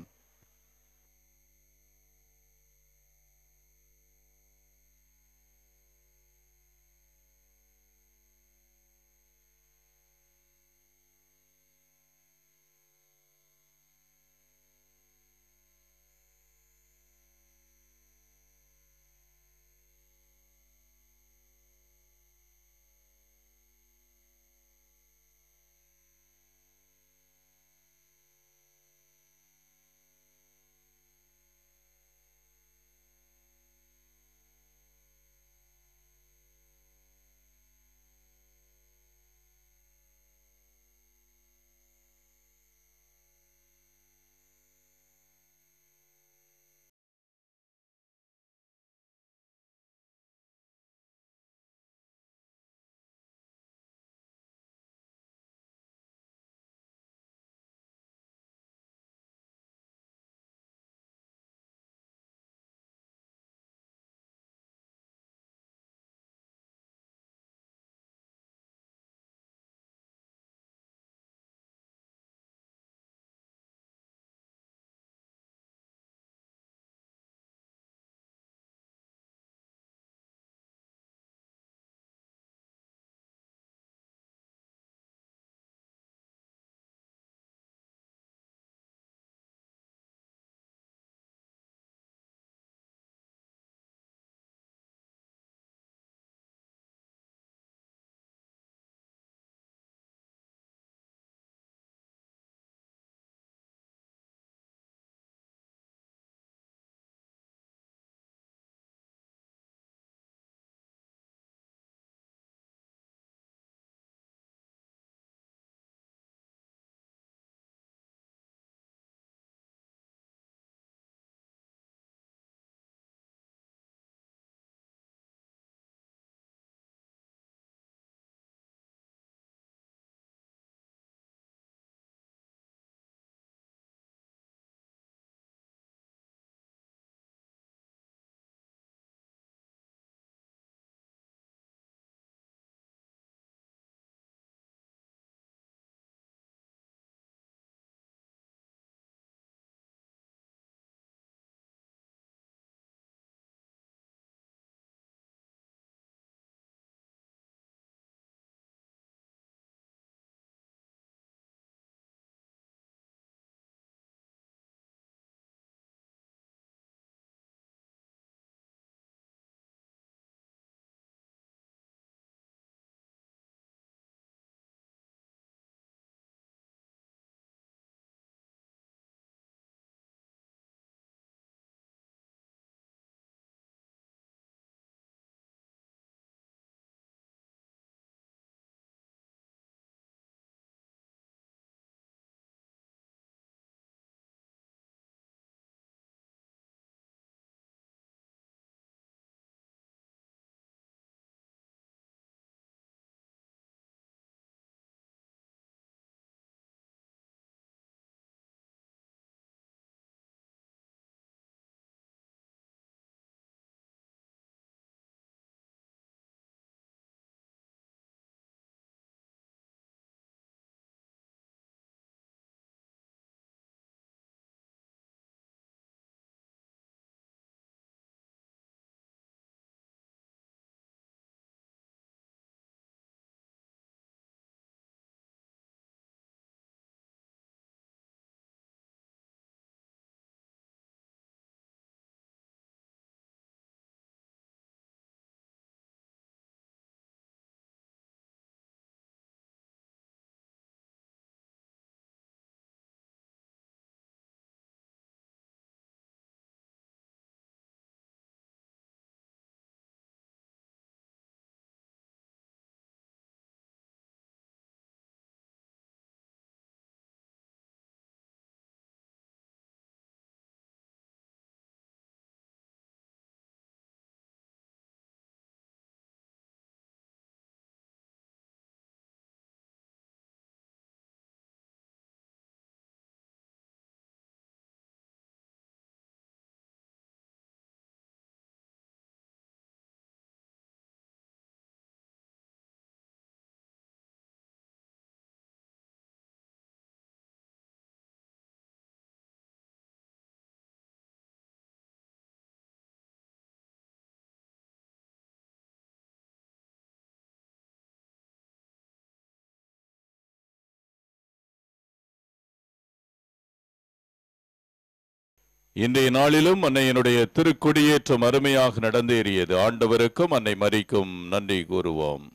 இன்றைய நாளிலும் அன்னையினுடைய திருக்கொடியேற்றம் அருமையாக நடந்தேறியது. ஆண்டவருக்கும் அன்னை மரிக்கும் நன்றி கூறுவோம்.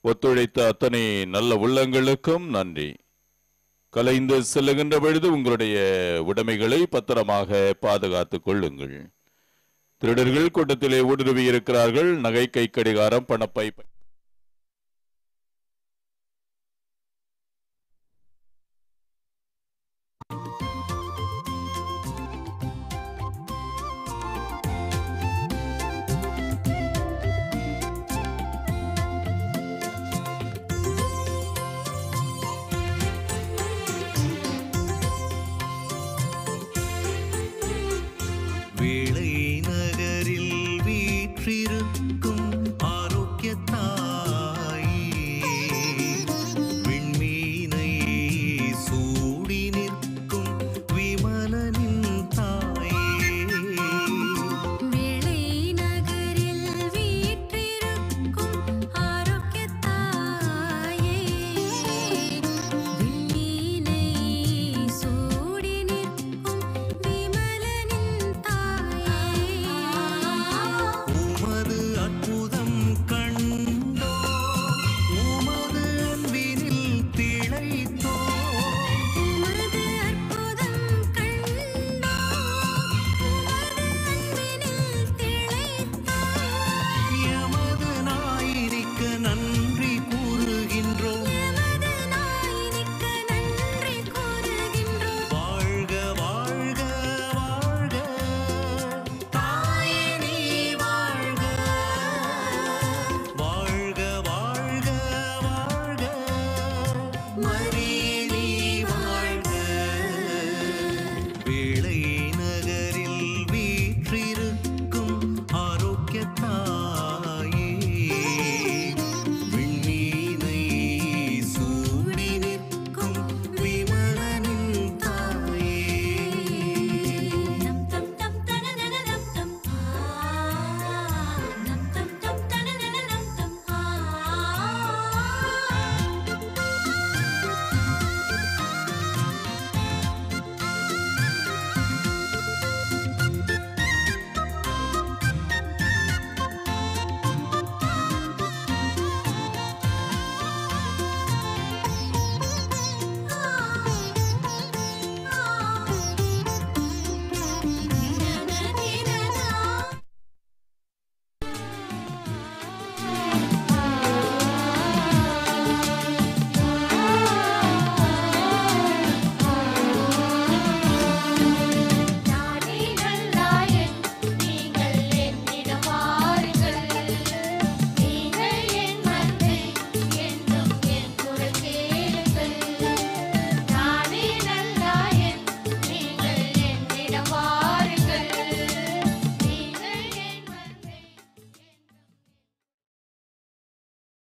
ஒத்துழைத்த அத்தனை நல்ல உள்ளங்களுக்கும் நன்றி. கலைந்து செல்லுகின்ற பொழுது உங்களுடைய உடைமைகளை பத்திரமாக பாதுகாத்துக் கொள்ளுங்கள். திருடர்கள் கூட்டத்திலே ஊடுருவி இருக்கிறார்கள். நகை, கை கடிகாரம், பணப்பை வேளை நகரில் வீற்றிருக்கும் ஆரோக்கியத்தாயே.